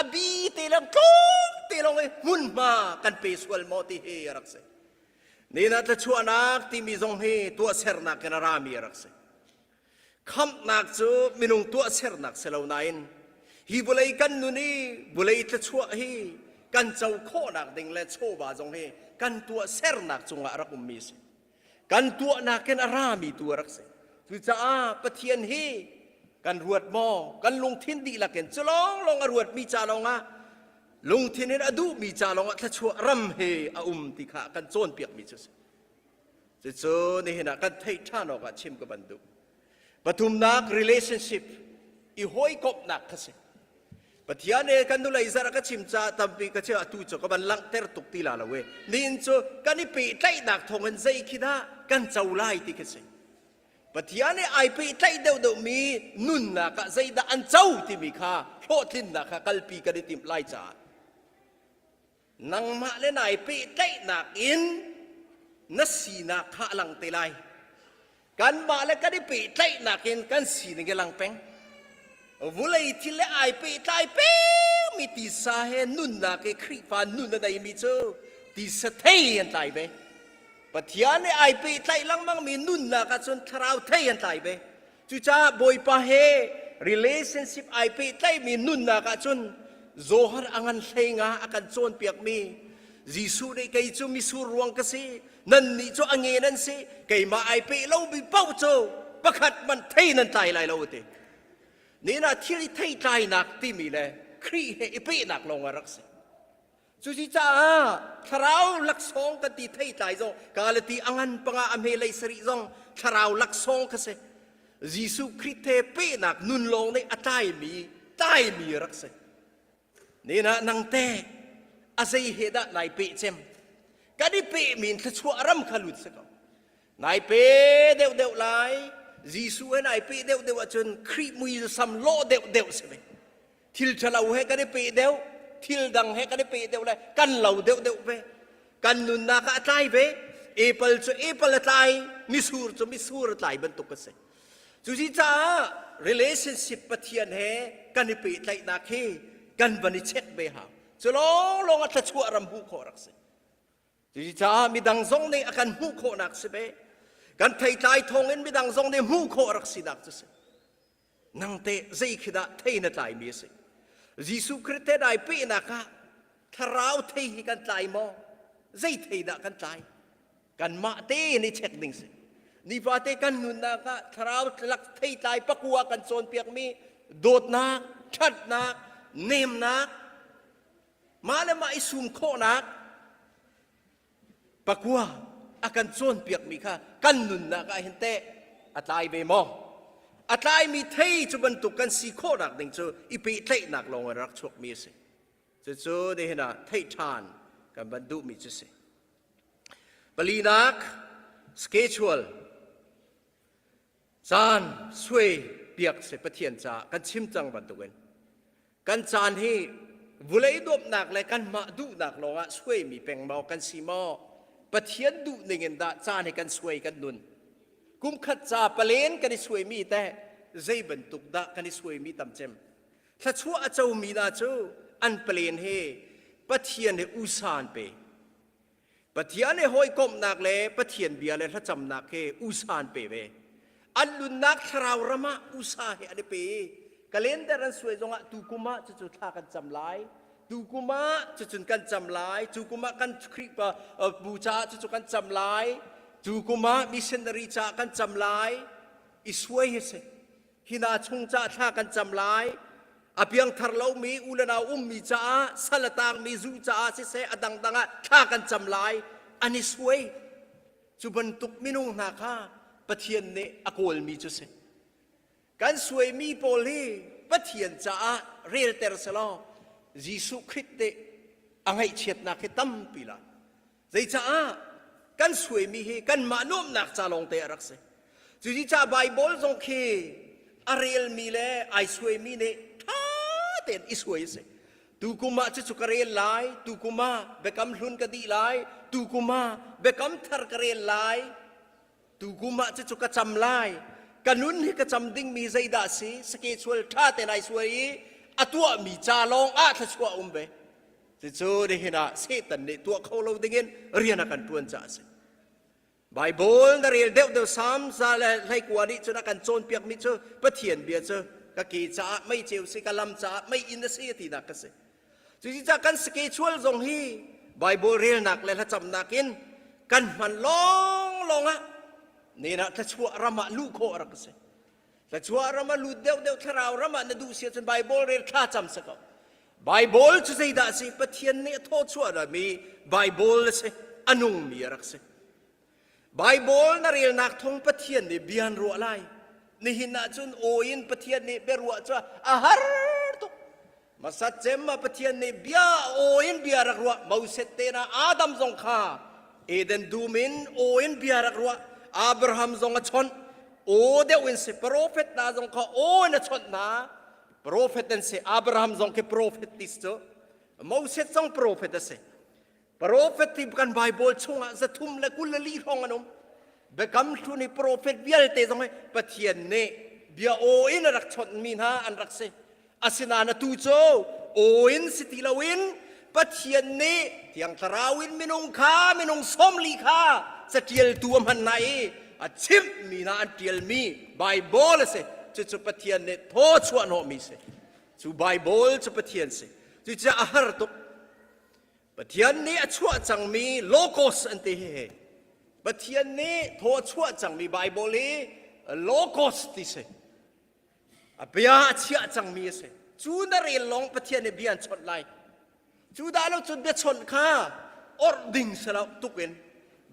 a bi te lang tlawm te lawng i hmunhma kan pe sual maw ti hi a rak si. Nina tlachuahnak timi zong hi tuahsernak in a rami a rak si. Khamhnak cu minung tuahsernak si lo nain hi vawlei kan nun i vawlei thluachuah hi kan co khawhnak ding le chawva zong hi kan tuahsernak cungah a rak ummi a si. Kan tuahnak in a rami tu a rak si. Cucaah Pathian hi kan ruat maw? Kan lungthin dihlak in cu lawnglawng a ruatmi ca lawngah lungthin in a duhmi ca lawngah thluachuah ram he a um ti kha kan cawnpiakmi cu a si. Cucu nihin ah kan theih ṭhan awkah chim ka van duh. Pathumnak relationship i hawikomhnak kha si. Pathian he kan nulei zarh ka chim caah tampi ka chim atu cu ka van langhter tuk ti la lo e. Nihin cu kan i pehtlaihnak thawngin zei khi dah kan co lai ti khi si. Pathian he ai pehtlaih deuhdeuhmi nunnak ah zeidah an co timi kha hlawhtlinnak kha kalpi kan i timh lai caah Nangmah le nai pehtlaihnak in na sinak kha a lang te lai. Kanmah le kan i pehtlaihnak in kan sining a lang peng. Vulei thil le ai pehtlai pengmi tisa he nunnak i Khrihfa nun a neimi cu tisa thei an tlai ve. Pathian he ai pehtlaih lengmangmi nunnak ahcun thlarau thei an tlai ve. Cucaah Bawipa he relationship ai pehtlaihmi nunnak ahcun Zohar a ngan hlei nga a kan cawnpiakmi Jesuh nih kei cu misur ruang ka si nannih cu a nge nan si keimah ai peh lomi paoh cu pakhat man thei nan tlai lai lo ti. Nina thil i theitlainak timi le Khrih he i pehnak lawng a rak si. Cucaah thlarau laksawng kan ti theitlai zong Galati a ngan panga a hme lei sarih zong thlarau laksawng kha si. Jesuh Khrih the pehnak nun lawng nih a tlaimi tlaimi rak si. Nena nang te a zei he dah nai peh cem? Kan i peh min thluachuah ram kha lut si ko. Nai pe deuh deuh lai. Jesuh he nai peh deuh deuh ahcun Khrih mui sam lawh deuh deuh si ve. Thil ṭhalo he kan i peh deuh, thil dang he kan i peh deuh le kan lo deuh deuh ve. Kan nunnak ah a tlai ve. Apple cu apple a tlai, misur cu misur a tlai bantuk a si. Cuci caah relationship Pathian he kan i pehtlaihnak hi kan van i check ve hau. Cu lawnglawng a thluachuah ram hmuh khawh rak si. Cuci caah midang zong nih a kan hmuh khawhnak si ve. Kan theitlai thawngin midang zong nih hmuh khawh rak sinak cu si. Nang teh zei khi dah thei na tlaimi a si? Jesuh Khrih te dai pehnak ah thlarau thei hi kan tlai maw? Zei thei dah kan tlai? Kanmah tein i check ding si. Nifate kan nunnak ah thlarau lak theitlai pakua kan cawnpiakmi dawtnak, ṭhatnak, nemnak, mah le mah i sum khawhnak pakua a kan cawnpiakmi kha kan nunnak ah hin teh a tlai ve maw? A tlaimi thei cu bantuk kan si khawhnak ding cu i pehtlaihnak lawng in rak chuakmi a si. Cucu nihin ah theih ṭhan kan van duhmi cu si. Palinak schedule caan suai piak si Pathian caah kan chim cang bantukin kan caan hi vulei dawpnak le kanmah duhnak lawngah suaimi peng maw kan si maw Pathian duh ning in dah caan hi kan suai kan nun kumkhat ca palen kan i suaimi teh zei bantuk dah kan i suaimi tam cem thluachuah a comi hna cu an palen hi Pathian he usa an pe Pathian he hawikomhnak le Pathian bia le thlacamnak he usa an pe ve. An nunnak thlarau ram ah usa he an i pe i calendar an suai zongah tukum ah cucu thla kan cam lai tukum ah cucun kan cam lai tukum ah kan Khrihfa bu caah cucu kan cam lai tukum ah missionary caah kan cam lai i suai hi si hi hna chung caah thla kan cam lai a piangthar lomi u le nau ummi caah sal a tangmi zu caah siseh a dangdang ah thla kan cam lai an i suai cu bantuk minung hna kha Pathian nih a kawlmi cu si kan suaimi pawl hi Pathian caah relter selaw Jesuh Khrih nih a ngaihchiatnak hi tampi la Zeicaah kan suaimi hi kanmah nuamhnak ca lawngte a rak si. Cuticah Baibal zong khi a relmi le ai suaimi nih ṭha tein i suai a si. Tukum ah cucu ka rel lai, tukum ah biakam hlun ka dih lai, tukum ah biakam thar ka rel lai, tukum ah cucu ka cam lai. Ka nun hi ka cam dingmi zeidah si? Sake sual ṭha tein ai suai i a tuahmi ca lawng ah thluachuah um ve. Cucu nihin ah Satan nih tuah kho lo dingin rian a kan ṭuan caah a si. Baibal na rel deuhdeuh Salm za le hleikua nih cun a kan cawnpiakmi cu Pathian bia cu ka ke caah mei ceu si ka lam caah mei inn a si a tinak ka si. Cucaah kan schedule zong hi Baibal relnak le hlacamnak in kan hman lawnglawng ah nen ah thluachuah ram ah luh khawh a rak si. Thluachuah ram ah lut deuhdeuh thlarau ram ah na duh si ahcun Baibal rel thla cam si ko. Baibal cu zeidah a si? Pathian nih a thawchuah mi Baibal a si. A nungmi a rak si. Baibal na relnak thawng Pathian nih bia an ruah lai. Nihin ahcun aw in Pathian nih biaruah cu a har tuk. Masat cem ah Pathian nih bia aw in bia rak ruah. Moses te na Adam zong kha Eden dum in aw in bia rak ruah. Abraham zong a chawnh. Aw deuh in si. Profet hna zong kha aw in a chawnh hna. Profet an si. Abraham zong khi profet ti cu. Moses zong profet a si. Profet ti kan Bible chungah 324 hrawng an um. Biakam hlun i profet vialte zong hi Pathian nih bia aw in a rak chawnhmi hna an rak si. Asinain atu cu aw in si ti loin Pathian nih Thiang Thlarau in minung kha minung sawmli kha caṭialtu a hman hna i a chimhmi hna an ṭialmi Baibal a si. Cucu Pathian nih thaw chuah hnawhmi si. Cu Baibal cu Pathian si. Cucaah a har tuk. Pathian nih a chuah cangmi logos an ti hi. Pathian nih thaw a chuah cangmi Baibal hi logos ti si. A bia a chiah cangmi a si. Cu na rel lawng Pathian nih bia an chawnh lai. Cu dah lo cun biachonh kha orh ding si lo tuk in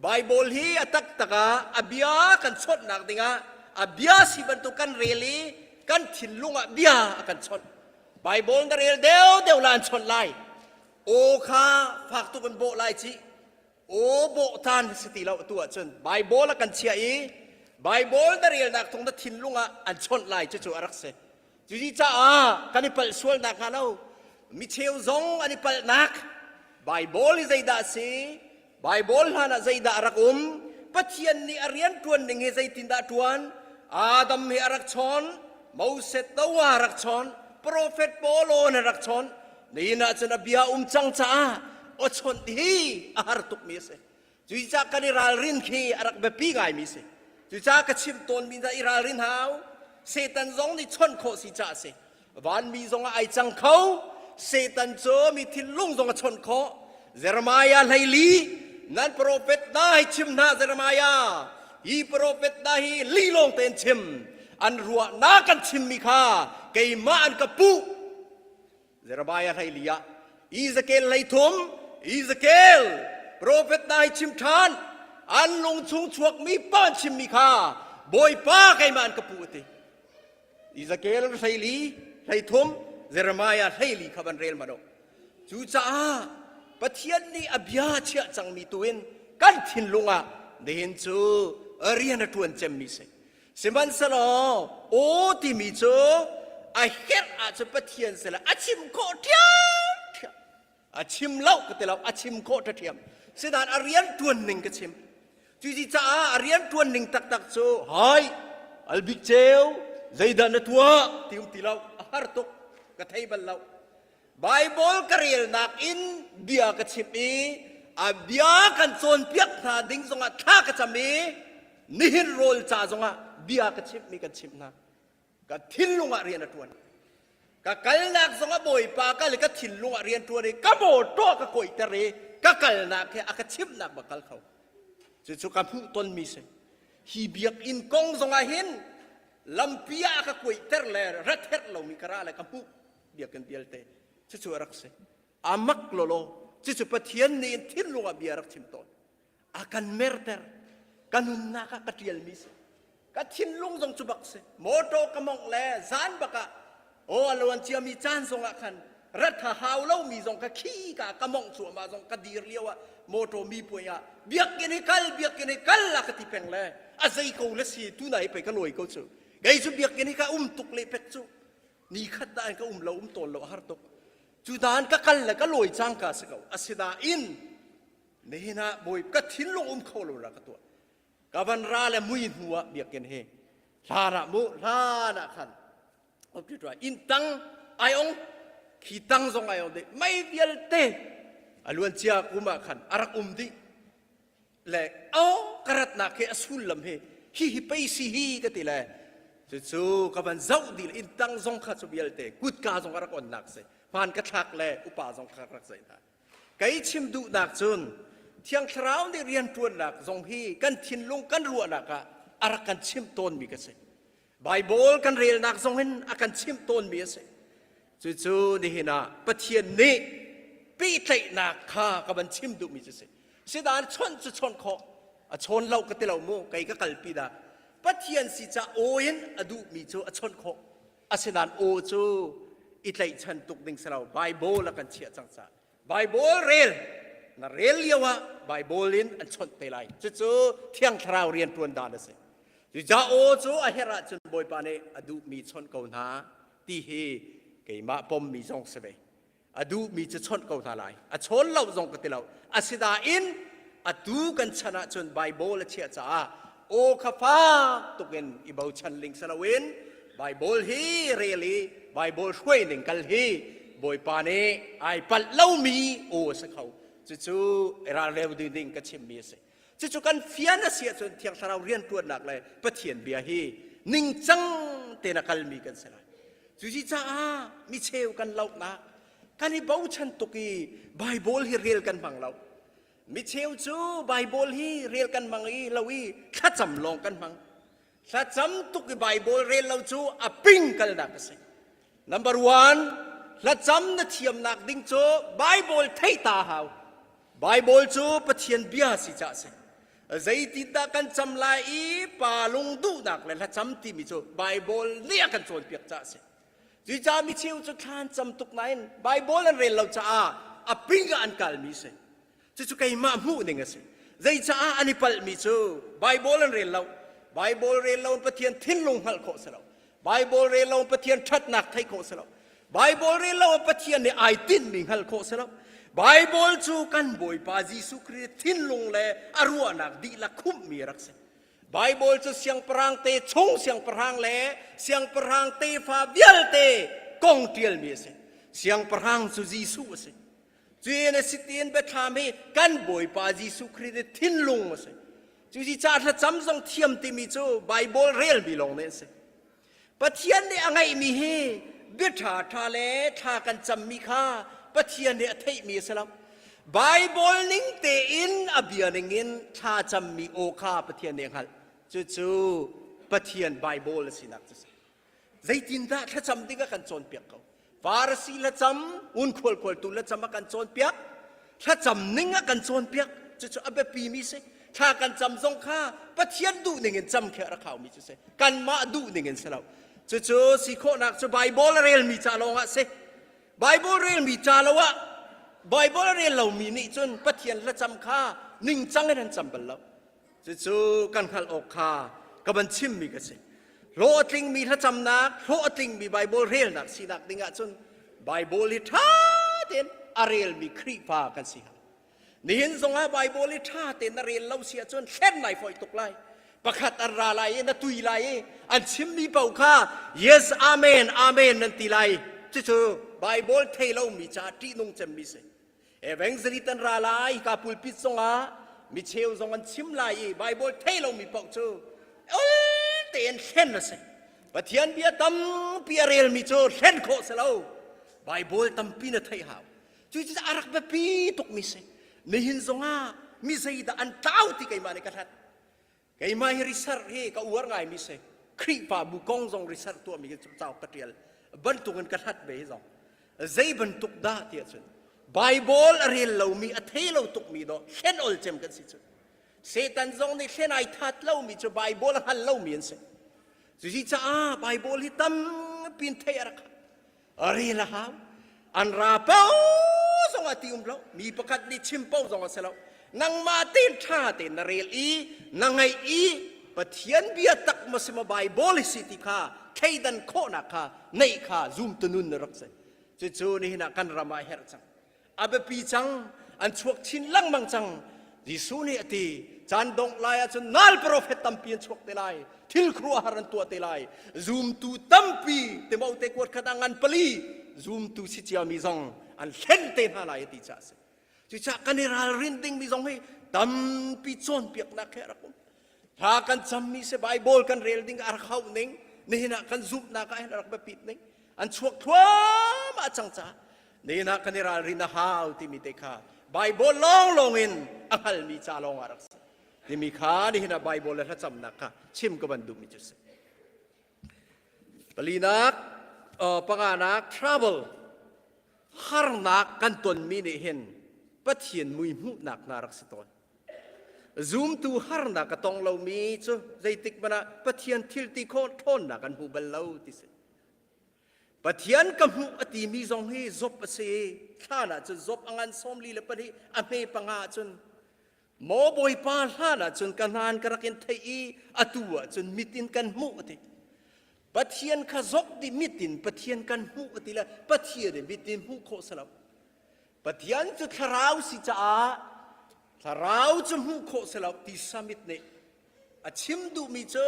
Baibal hi a taktak ah a bia kan chawnhnak dingah A bia si bantuk kan rel i kan thinlung ah bia a kan chawnh. Bible na rel deuh deuh la an chawnh lai. Aw kha fak tuk in bawh lai ci. Aw bawh tan si ti lo atu ahcun Bible a kan chiah i Bible na relnak thawng na thinlung ah an chawnh lai cucu a rak si. Cuti caah kan i palh sualnak hnga lo micheu zong an i palhnak Bible hi zeidah a si Bible hlan ah zeidah a rak um Pathian nih a rian ṭuan ning hi zeitindah a ṭuan Adam hi a rak chawn Moses Noah a rak chawn Prophet Paul a rak chawn nihin ah cun a bia um cang caah aw chawnh hi a har tukmi a si Cuicah kan i ralrin khi a rak biapi ngaimi si. Cucaah ka chim tawnmi hna i ralrin hau. Satan zong nih chawnh khawh si caah a si. Vanmi zong ah ai cang kho. Satan cu mi thinlung zong a chawnh khawh. Jeremiah 14 nan profet hna hi chim hna Jeremiah. Hi profet hna hi li lawng tein chim. An ruahnak an chimmi kha keimah an ka puh. Jeremiah 14 ah Ezekiel 33 Ezekiel profet hna hi chim ṭhan an lung chung chuakmi pa an chimmi kha Bawipa keimah an ka puh a ti Ezekiel 14 33 Jeremiah 14 kha van rel hmanh u cucaah Pathian nih a bia chiah cangmi tu in kan thinlung ah nihin cu rian a ṭuan cemmi si Sihmanhsehlaw aw timi cu a herh ahcun Pathian sila a chim khawh ṭhiamṭhiam. A chim lo ka ti lo, a chim khawh ṭhiam. Sinain a rian ṭuan ning ka chim. Cuci caah a rian ṭuan ning taktak cu hai albik ceu zeidah na tuah ti um ti lo a har tuk ka thei bal lo. Baibal ka relnak in bia ka chimh i a bia kan cawnpiak hna ding zongah thla ka cam i nihin rawl ca zongah bia ka chimhmi kan chimh hna. Ka thinlung ah rian a ṭuan. Ka kalnak zongah Bawipa kal i ka thinlung ah rian ṭuan i ka mawṭaw ka kawihter i ka kalnak he a ka chimhnak bak kal kho. Cucu ka hmuh tonmi si. Hi biakinn kong zongah hin lampi ah a ka kuaihter le rat herh lomi ka ra le ka hmuh biakinn vialte cucu a rak si a mak lawlaw cucu Pathian nih in thinlung ah bia rak chim tawn a kan merter ka nunnak ah ka ṭialmi si ka thinlung zong cu bak si motor ka mongh le zan bak ah aw a luan ciami caan zong ah khan rat ha hau lomi zong ka khi ka ka mongh cuahmah zong ka dir lio ah motor mi puai ah biakinn hi kal biakinn hi kal la ka ti peng le a zei ko le si tu na hi pei ka lawi ko cu kei cu biakinn hi ka um tuk le pek cu ni khat dah in ka um lo um tawn lo a har tuk cu dan ka kal le ka lawi cangka si ko asinain nihin ah bawi ka thinlung um kho lo ra ka tuah ka van ra le mui hnu ah biakinn hi hlan ah mu hlan ah khan inn tang ai ong khi tang zong ai ong dih mei vialte a luan cia kum ah khan a rak um dih le aw ka ratnak hi a sullam hi hi hi pei si hi ka ti le cucu ka van zoh dih le inn tang zong kha cu vialte kutka zong a rak onnak si hmaan ka thlak le upa zong kha rak zeih hna kei chim duhnak cun thiang thlarau nih rianṭuannak zong hi kan thinlung kan ruahnak ah a rak kan chimh tawnmi ka si Baibal kan relnak zong in a kan chimh tawnmi a si. Cucu nihin ah Pathian nih pehtlaihnak kha ka van chim duhmi cu si. Sidan chawnh cu chawnh khawh, a chawn lo ka ti lo mu, kei ka kalpi dah. Pathian si ca aw in a duhmi cu a chawnh khawh. Asinain aw cu i tlaihchan tuk ding si lo. Baibal a kan chiah cang caah. Baibal rel na rel lio ah Baibal in an chawnh te lai. Cucu Thiang Thlarau rian ṭuan dan a si. Cucaah aw cu a herh ahcun Bawipa nih a duhmi chawnh ko hna ti hi keimah pommi zong si ve. A duhmi cu chawnh ko hna lai. A chawn lo zong ka ti lo. Asinain atu kan chan ahcun Baibal a chiah caah aw kha fak tukin i bochan ling si loin Baibal hi rel i Baibal hruai ning kal hi Bawipa nih ai palh lomi aw a si kho. Cucu ralreu ding ding ka chimmi a si. Cucu kan fian a si ahcun Thiang Thlarau rianṭuannak le Pathian bia hi ningcang tein a kalmi kan si lai. Cuci caah mi cheu kan lohnak kan i bochan tuk i Baibal hi rel kan hmang lo. Mi cheu cu Baibal hi rel kan hmang i lo i thlacam lawng kan hmang. Thlacam tuk i Baibal rel lo cu a ping kalnak a si. Number one, thlacam na thiamnak ding cu Baibal theih ta hau. Baibal cu Pathian bia si caah a si. Zeitindah kan cam lai i pa lung duhnak le thlacam timi cu Baibal nih a kan cawnpiak caah a si. Cucaah mi cheu cu thla an cam tuk nain Baibal an rel lo caah a ping ah an kalmi si. Cucu keimah hmuh ning a si. Zeicaah an i palhmi cu Baibal an rel lo. Baibal rel lo in Pathian thinlung hngalh khawh si lo. Baibal rel lo in Pathian ṭhatnak theih khawh si lo. Baibal rel lo in Pathian nih ai tinhmi hngalh khawh si lo. Baibal cu kan Bawipa Jesuh Khrih thinlung le a ruahnak dihlak khumhmi a rak si. Baibal cu siangpahrang te chung siangpahrang le siangpahrang tefa vialte kong ṭialmi a si. Siangpahrang cu Jesuh a si. Cuin a si tiin biathlam hi kan Bawipa Jesuh Khrih nih thinlung a si. Cuci ca thlacam zong thiam timi cu Baibal relmi lawng nih an si. Pathian nih a ngeihmi hi bia ṭha le thla kan cammi kha Pathian nih a theihmi a si lo. Baibal ning tein a bia ningin thla cammi aw kha Pathian nih a hngalh. Cucu Pathian Baibal a sinak cu a si. Zeitindah thlacam ding a kan cawnpiak ko? Farasi hlacam, ngunkhual khualtu hlacam a kan cawnpiak. Thlacam ning a kan cawnpiak. Cucu a biapimi si. Thla kan cam zong kha Pathian duh ning in cam khi a rak haumi cu si. Kanmah duh ning in si lo. Cucu si khawhnak cu Baibal a relmi ca lawng ah si. Baibal relmi ca lo ah Baibal a rel lomi nih cun Pathian hlacam kha ningcang in an cam bal lo. Cucu kan hngalh awk kha ka van chimmi ka si. Hlawh a tlingmi thlacamnak, hlawh a tlingmi Baibal relnak sinak ding ahcun Baibal hi ṭha tein a relmi Khrihfa kan si. Nihin zongah Baibal hi ṭha tein na rel lo si ahcun thlen nai fawih tuk lai. Pakhat an ra lai i na tui lai i an chimmi paoh kha yes amen amen nan ti lai. Cucu Baibal thei lomi caah ṭihnung cemmi si. Evangelist an ra lai ka pulpit zongah micheu zong an chim lai i Bible thei lomi paoh cu ol tein hlen a si. Pathian bia tampi a relmi cu hlen khawh si lo. Bible tampi na theih hau. Cucu a rak biapi tukmi si. Nihin zongah mi zeidah an tlau ti keimah nih ka hlat. Keimah hi research hi ka uar ngaimi si. Khrihfabu kong zong research tuahmi hi cauk ka ṭial bantukin ka hlat ve hi zong. Zei bantuk dah ti ahcun Bible a rel lomi a thei lo tukmi dawh hlen ol cem kan si cu. Satan zong nih hlen ai that lomi cu Bible a hngal lomi an si. Cuci caah Bible hi tampi in theih a rak rel a hau an ra paoh zong ah ti um lo mi pakhat nih chim paoh zong a si lo nangmah tein ṭha tein na rel i na ngaih i Pathian bia tak maw si maw Bible hi si ti kha thleidan khawhnak kha neih kha zumtu nun na rak si cucu nihin ah kan ram ah a herh cang a biapi cang an chuak chin lengmang cang Jesuh nih a ti caan dongh lai ahcun nal profet tampi an chuak te lai thil khuaruahhar an tuah te lai zumtu tampi Timote kuat khat ah ngan pali zumtu si ciami zong an hlen te hna lai a ti caah a si cucaah kan i ralrin dingmi zong hi tampi cawnpiaknak he a rak um Thla kan cammi si Bible kan rel ding a rak hauh ning nihin ah kan zumhnak ah hin a rak biapit ning an chuak thluahmah cang caah nihin ah kan i ralrin a hau timi te kha Bible lawnglawng in a hngalmi ca lawng ah rak si timi kha nihin ah Bible le thlacamnak kha chim ka van duhmi cu si. Palinak panganak travel harnak kan tonmi nih hin Pathian mui hmuhnak hna rak si tawn. Zumtu harnak a tong lomi cu zeitik hmanh ah Pathian thil ti khawh ṭhawnnak an hmu bal lo ti si. Pathian ka hmuh a timi zong hi Job a si i thlan ah cun Job a ngan sawmli le pahnih a hme panga ah cun maw Bawipa hlan ah cun ka hnan ka rak in theih i atu ah cun mit in kan hmuh a ti. Pathian kha Job nih mit in Pathian kan hmuh a ti le Pathian in mit in hmuh khawh si lo. Pathian cu thlarau si caah thlarau cu hmuh khawh si lo ti summit nih a chim duhmi cu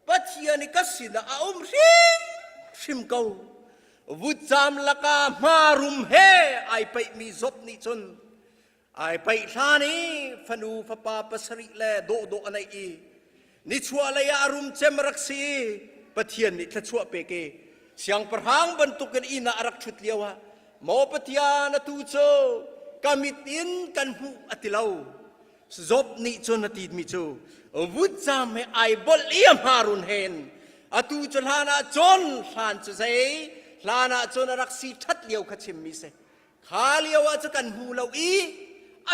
Pathian i ka sinah a um hrimhrim ko. Vutcam lakah hmarum he ai peihmi Job nih cun ai peih hlan i fanu fapa pasarih le dawhdawh a neih i nichuah lei ah a rum cem a rak si i Pathian nih thluachuah pek i siangpahrang bantukin inn ah a rak ṭhut lio ah maw Pathian atu cu ka mit in kan hmuh a ti lo Job nih cun a timi cu vutcam he ai bolh i a hmarun hen atu cu hlan ah cun hlan cu zei hlan ah cun a rak si ṭhat lio kha chimmi si Kha lio ah cu kan hmu lo i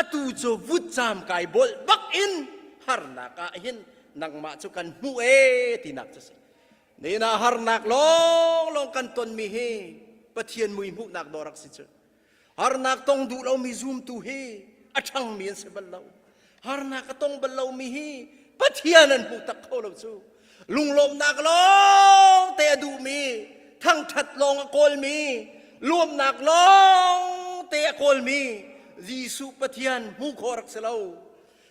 atu cu vutcam kai bolh bak in. Harnak ah hin nangmah cu kan hmuh e tinak cu si. Nina harnak lawnglawng kan tonmi hi Pathian mui hmuhnak dawh rak si cu. Harnak tong duh lomi zumtu hi a ṭhangmi an si bal lo. Harnak a tong bal lomi hi Pathian an hmu tak kho lo cu. Lunglawmhnak lawng te a duhmi, thangṭhat lawng a kawlmi, luamnak lawng te a kawlmi Jesuh Pathian hmuh khawh rak si lo.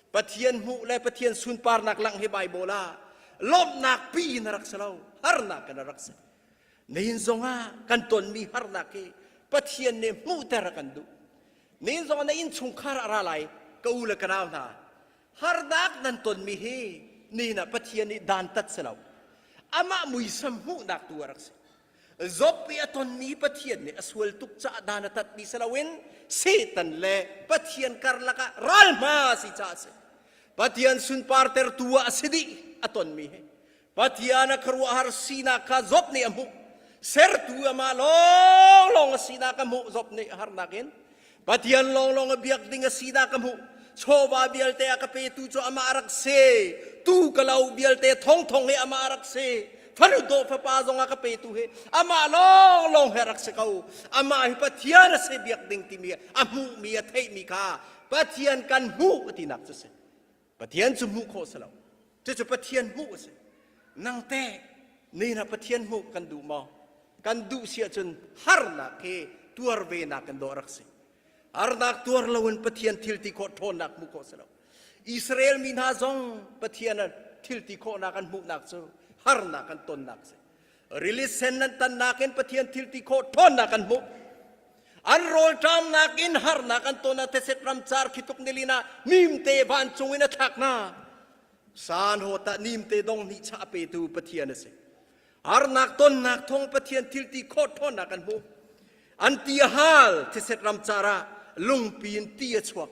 Pathian hmuh le Pathian sunparnak langh hi Baibal ah lawmhnak pi in a rak si lo, harnak in a rak si. Nihin zongah kan tonmi harnak hi Pathian nih hmuhter a kan duh. Nihin zongah na innchungkhar a ra lai, ka u le ka nau hna. Harnak nan tonmi hi nihin ah Pathian nih dantat si lo. Amah muisam hmuhnak tu a rak si. Job i a tonmi Pathian nih a sual tuk caah dan a tatmi si loin Satan le Pathian karlak ah ralhma a si caah a si. Pathian sunpartertu ah a si dih a tonmi hi. Pathian a khuaruahhar sinak kha Job nih a hmuh. Sertu amah lawnglawng a sinak a hmuh Job nih harnak in. Pathian lawnglawng a biak ding a sinak a hmuh. Chawva vialte a ka petu cu amah a rak si. Tu ka lo vialte thongthong hi amah a rak si. Fanu dawh fapa zong a ka petu hi amah lawnglawng he rak si ko. Amah hi Pathian a si biak ding timi a hmuhmi a theihmi kha Pathian kan hmuh tinak cu si. Pathian cu hmuh khawh si lo. Cucu Pathian hmuh a si. Nang teh ni na Pathian hmuh kan duh maw? Kan duh si ahcun harnak hi tuar ve nak kan dawh rak si. Harnak tuar loin Pathian thil ti khawh ṭhawnnak hmuh khawh si lo. Israel mi hna zong Pathian thil ti khawhnak an hmuhnak cu harnak an tonnak si. Rili sen an tannak in Pathian thil ti khawh ṭhawnnak an hmuh. An rawlṭamnak in harnak an ton ah theset ramcar khituk nilin ah nimte vancung in a thlak hna. San hawt ah nimte dong hnih chah a petu Pathian a si. Harnak tonnak thawng Pathian thil ti khawh ṭhawnnak an hmuh. An ti a hal theset ramcar ah lungpi in ti a chuak.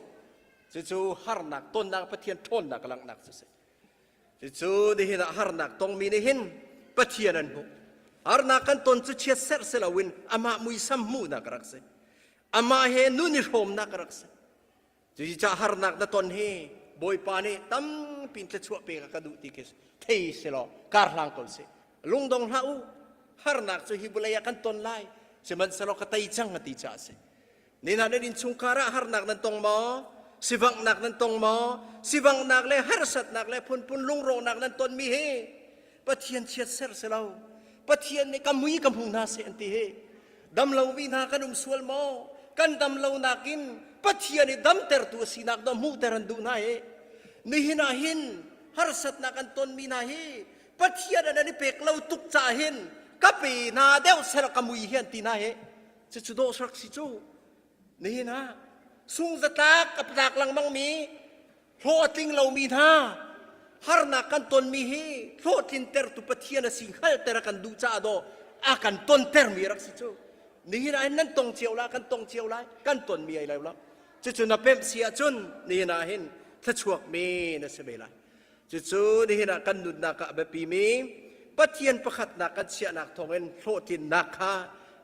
Cucu harnak tonnak Pathian ṭhawnnak a langhnak cu a si. Cucu nihin ah harnak tongmi nih hin Pathian an hmuh. Harnak kan ton cu chiatserh si loin amah muisam hmuhnak a rak si. Amah he nun i hrawmnak a rak si. Cucaah harnak na ton hi Bawipa nih tampi in thluachuah pek a ka duh ti khi thei si law kar hlang ko sih. Lungdong hlah u. Harnak cu hi vawlei ah kan ton lai. Sihmanhsehlaw ka tei cang a ti caah a si. Nina nan innchungkhar ah harnak nan tong maw? Sivanghnak nan tong maw? Sivanghnak le harsatnak le phunphun lungrawhnak nan tonmi hi Pathian chiatser si lo. Pathian nih ka mui ka hmu hna seh an ti hi. Dam lomi hna kan um sual maw? Kan dam lonak in Pathian i damtertu a sinak dawh hmuhter an duh hna hi. Nihin ah hin harsatnak an tonmi hna hi Pathian an i pek lo tuk caah hin ka pe hna deuh sel ka mui hi an ti hna hi. Cucu dawh rak si cu. Nihin ah sungzatlak a tlak lengmangmi hlawh a tling lomi hna harnak kan tonmi hi hlawhtlintertu Pathian a si hngalhter a kan duh caah dawh a kan tontermi rak si cu. Nihin ah hin nan tong cio lai, kan tong cio lai, kan tonmi ai lo lo. Cucu na pemh si ahcun nihin ah hin thluachuakmi na si ve lai. Cucu nihin ah kan nunnak ah a biapimi Pathian pakhatnak kan chiahnak thawngin hlawhtlinnak kha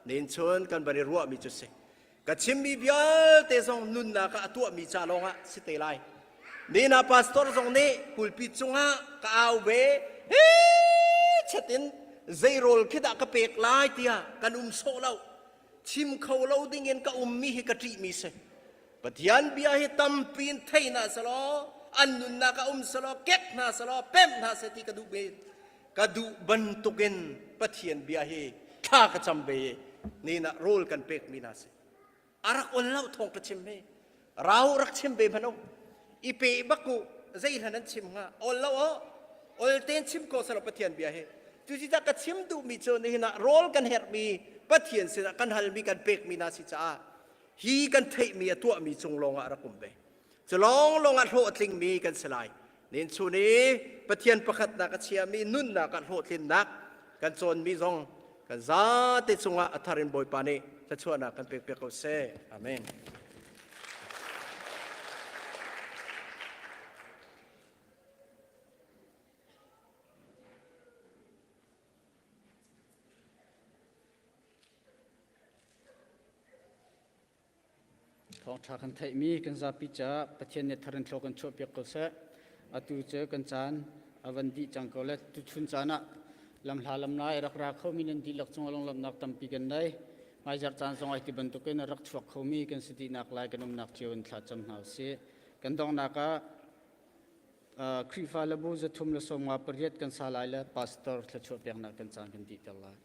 nihin chun kan van i ruahmi cu si. Ka chimmi vialte zong nunnak ah a tuahmi ca lawngah si te lai. Nihin ah pastor zong nih pulpit cungah ka au ve hi chet in zei rawl khi dah ka pek lai tiah kan um sawh lo. Chim kho lo dingin ka ummi hi ka ṭihmi si. Pathian bia hi tampi in thei hna selaw an nunnak ah um selaw kek hna selaw pemh hna seh ti ka duh ve ka duh bantukin Pathian bia hi thla ka cam ve i ni nah rawl kan pekmi hna si a rak ol lo thawng ka chim he rau rak chim ve hmanh u i pe bak u zeihlan an chim hnga ol lo o ol ten chim ko selaw Pathian bia hi cuci ka chim duhmi cu nihin ah rawl kan herhmi Pathian sinah kan halmi kan pekmi hna si caah hi kan theihmi a tuahmi cung lawngah a rak um ve cu lawnglawng ah hlawhtlingmi kan si lai nin chun i pathian pakhatnak a chiami nunnak ah hlawhtlinnak kan cawnmi zong kan zate cungah a thar in bawipa nih thluachuahnak kan pek piak ko seh amen Thawngṭha kan theihmi kan zapi caah Pathian nih thar in thlaw kan chuahpiak ko seh. Atu cu kan caan a van dih cang ko le tuchun caan ah lamhla lamnai rak ra khomi nan dihlak cung ah lunglawmhnak tampi kan nei. Hmaizarh caan zong ai ti bantukin a rak chuak khomi kan si dihnak lai kan umnak cio in thla cam hna usih. Kan donghnak ah Khrihfa le bu 358 kan sa lai le pastor thluachuah peknak kan caan kan dihter lai.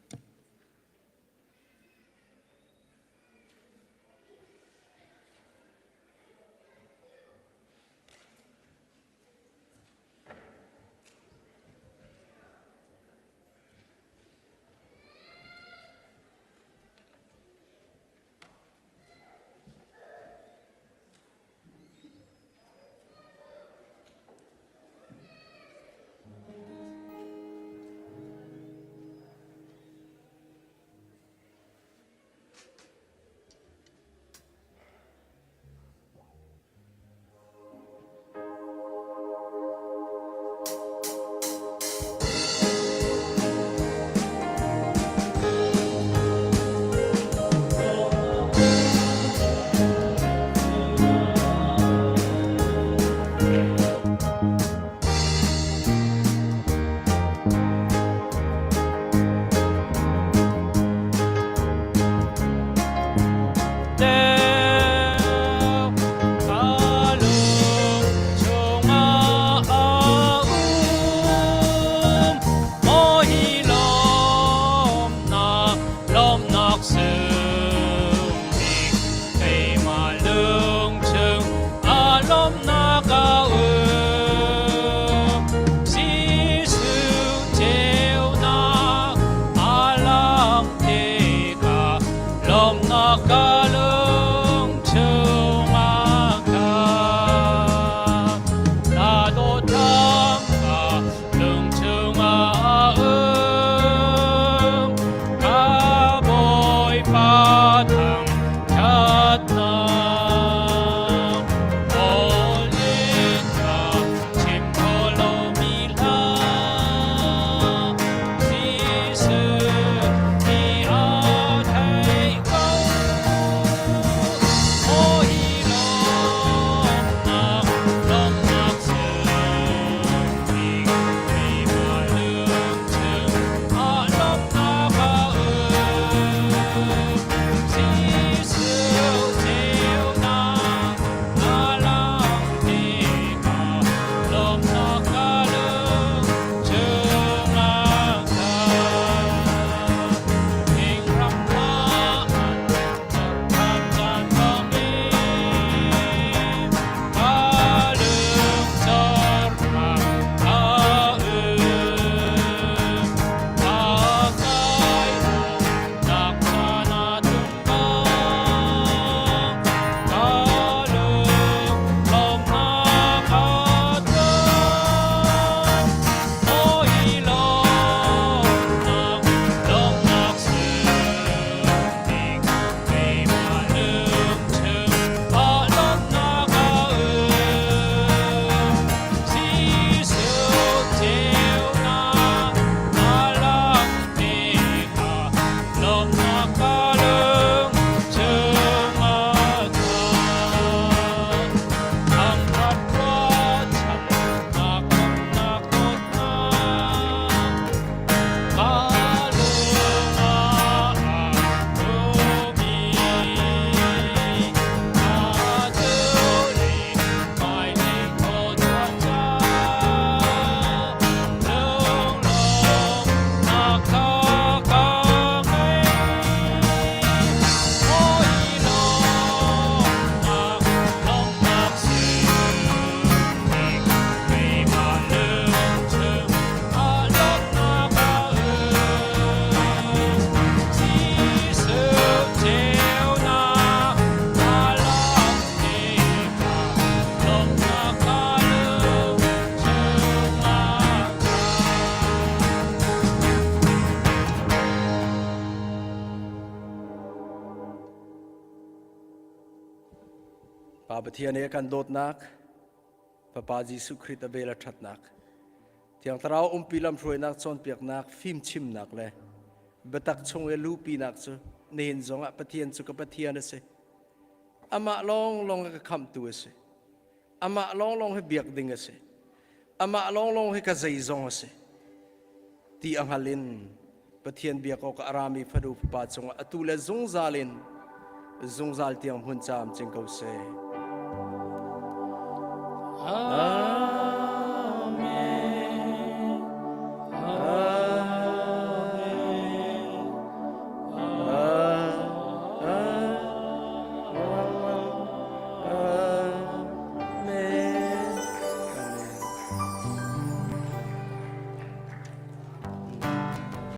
Pa Pathian he kan dawtnak, Fapa Jesuh Khrih a vel a ṭhatnak, Thiang Thlarau umpi lamhruainak cawnpiaknak, fimchimnak le biatak chung i luhpinak cu nihin zongah Pathian cu ka Pathian a si. Amah lawnglawng a ka khamhtu a si. Amah lawnglawng hi biak ding a si. Amah lawnglawng hi ka zeizong a si ti a hngal in Pathian biak awk a rami fanu fapa cungah atu le zungzal in zungzal tiang hmun caam cing ko seh. Amen.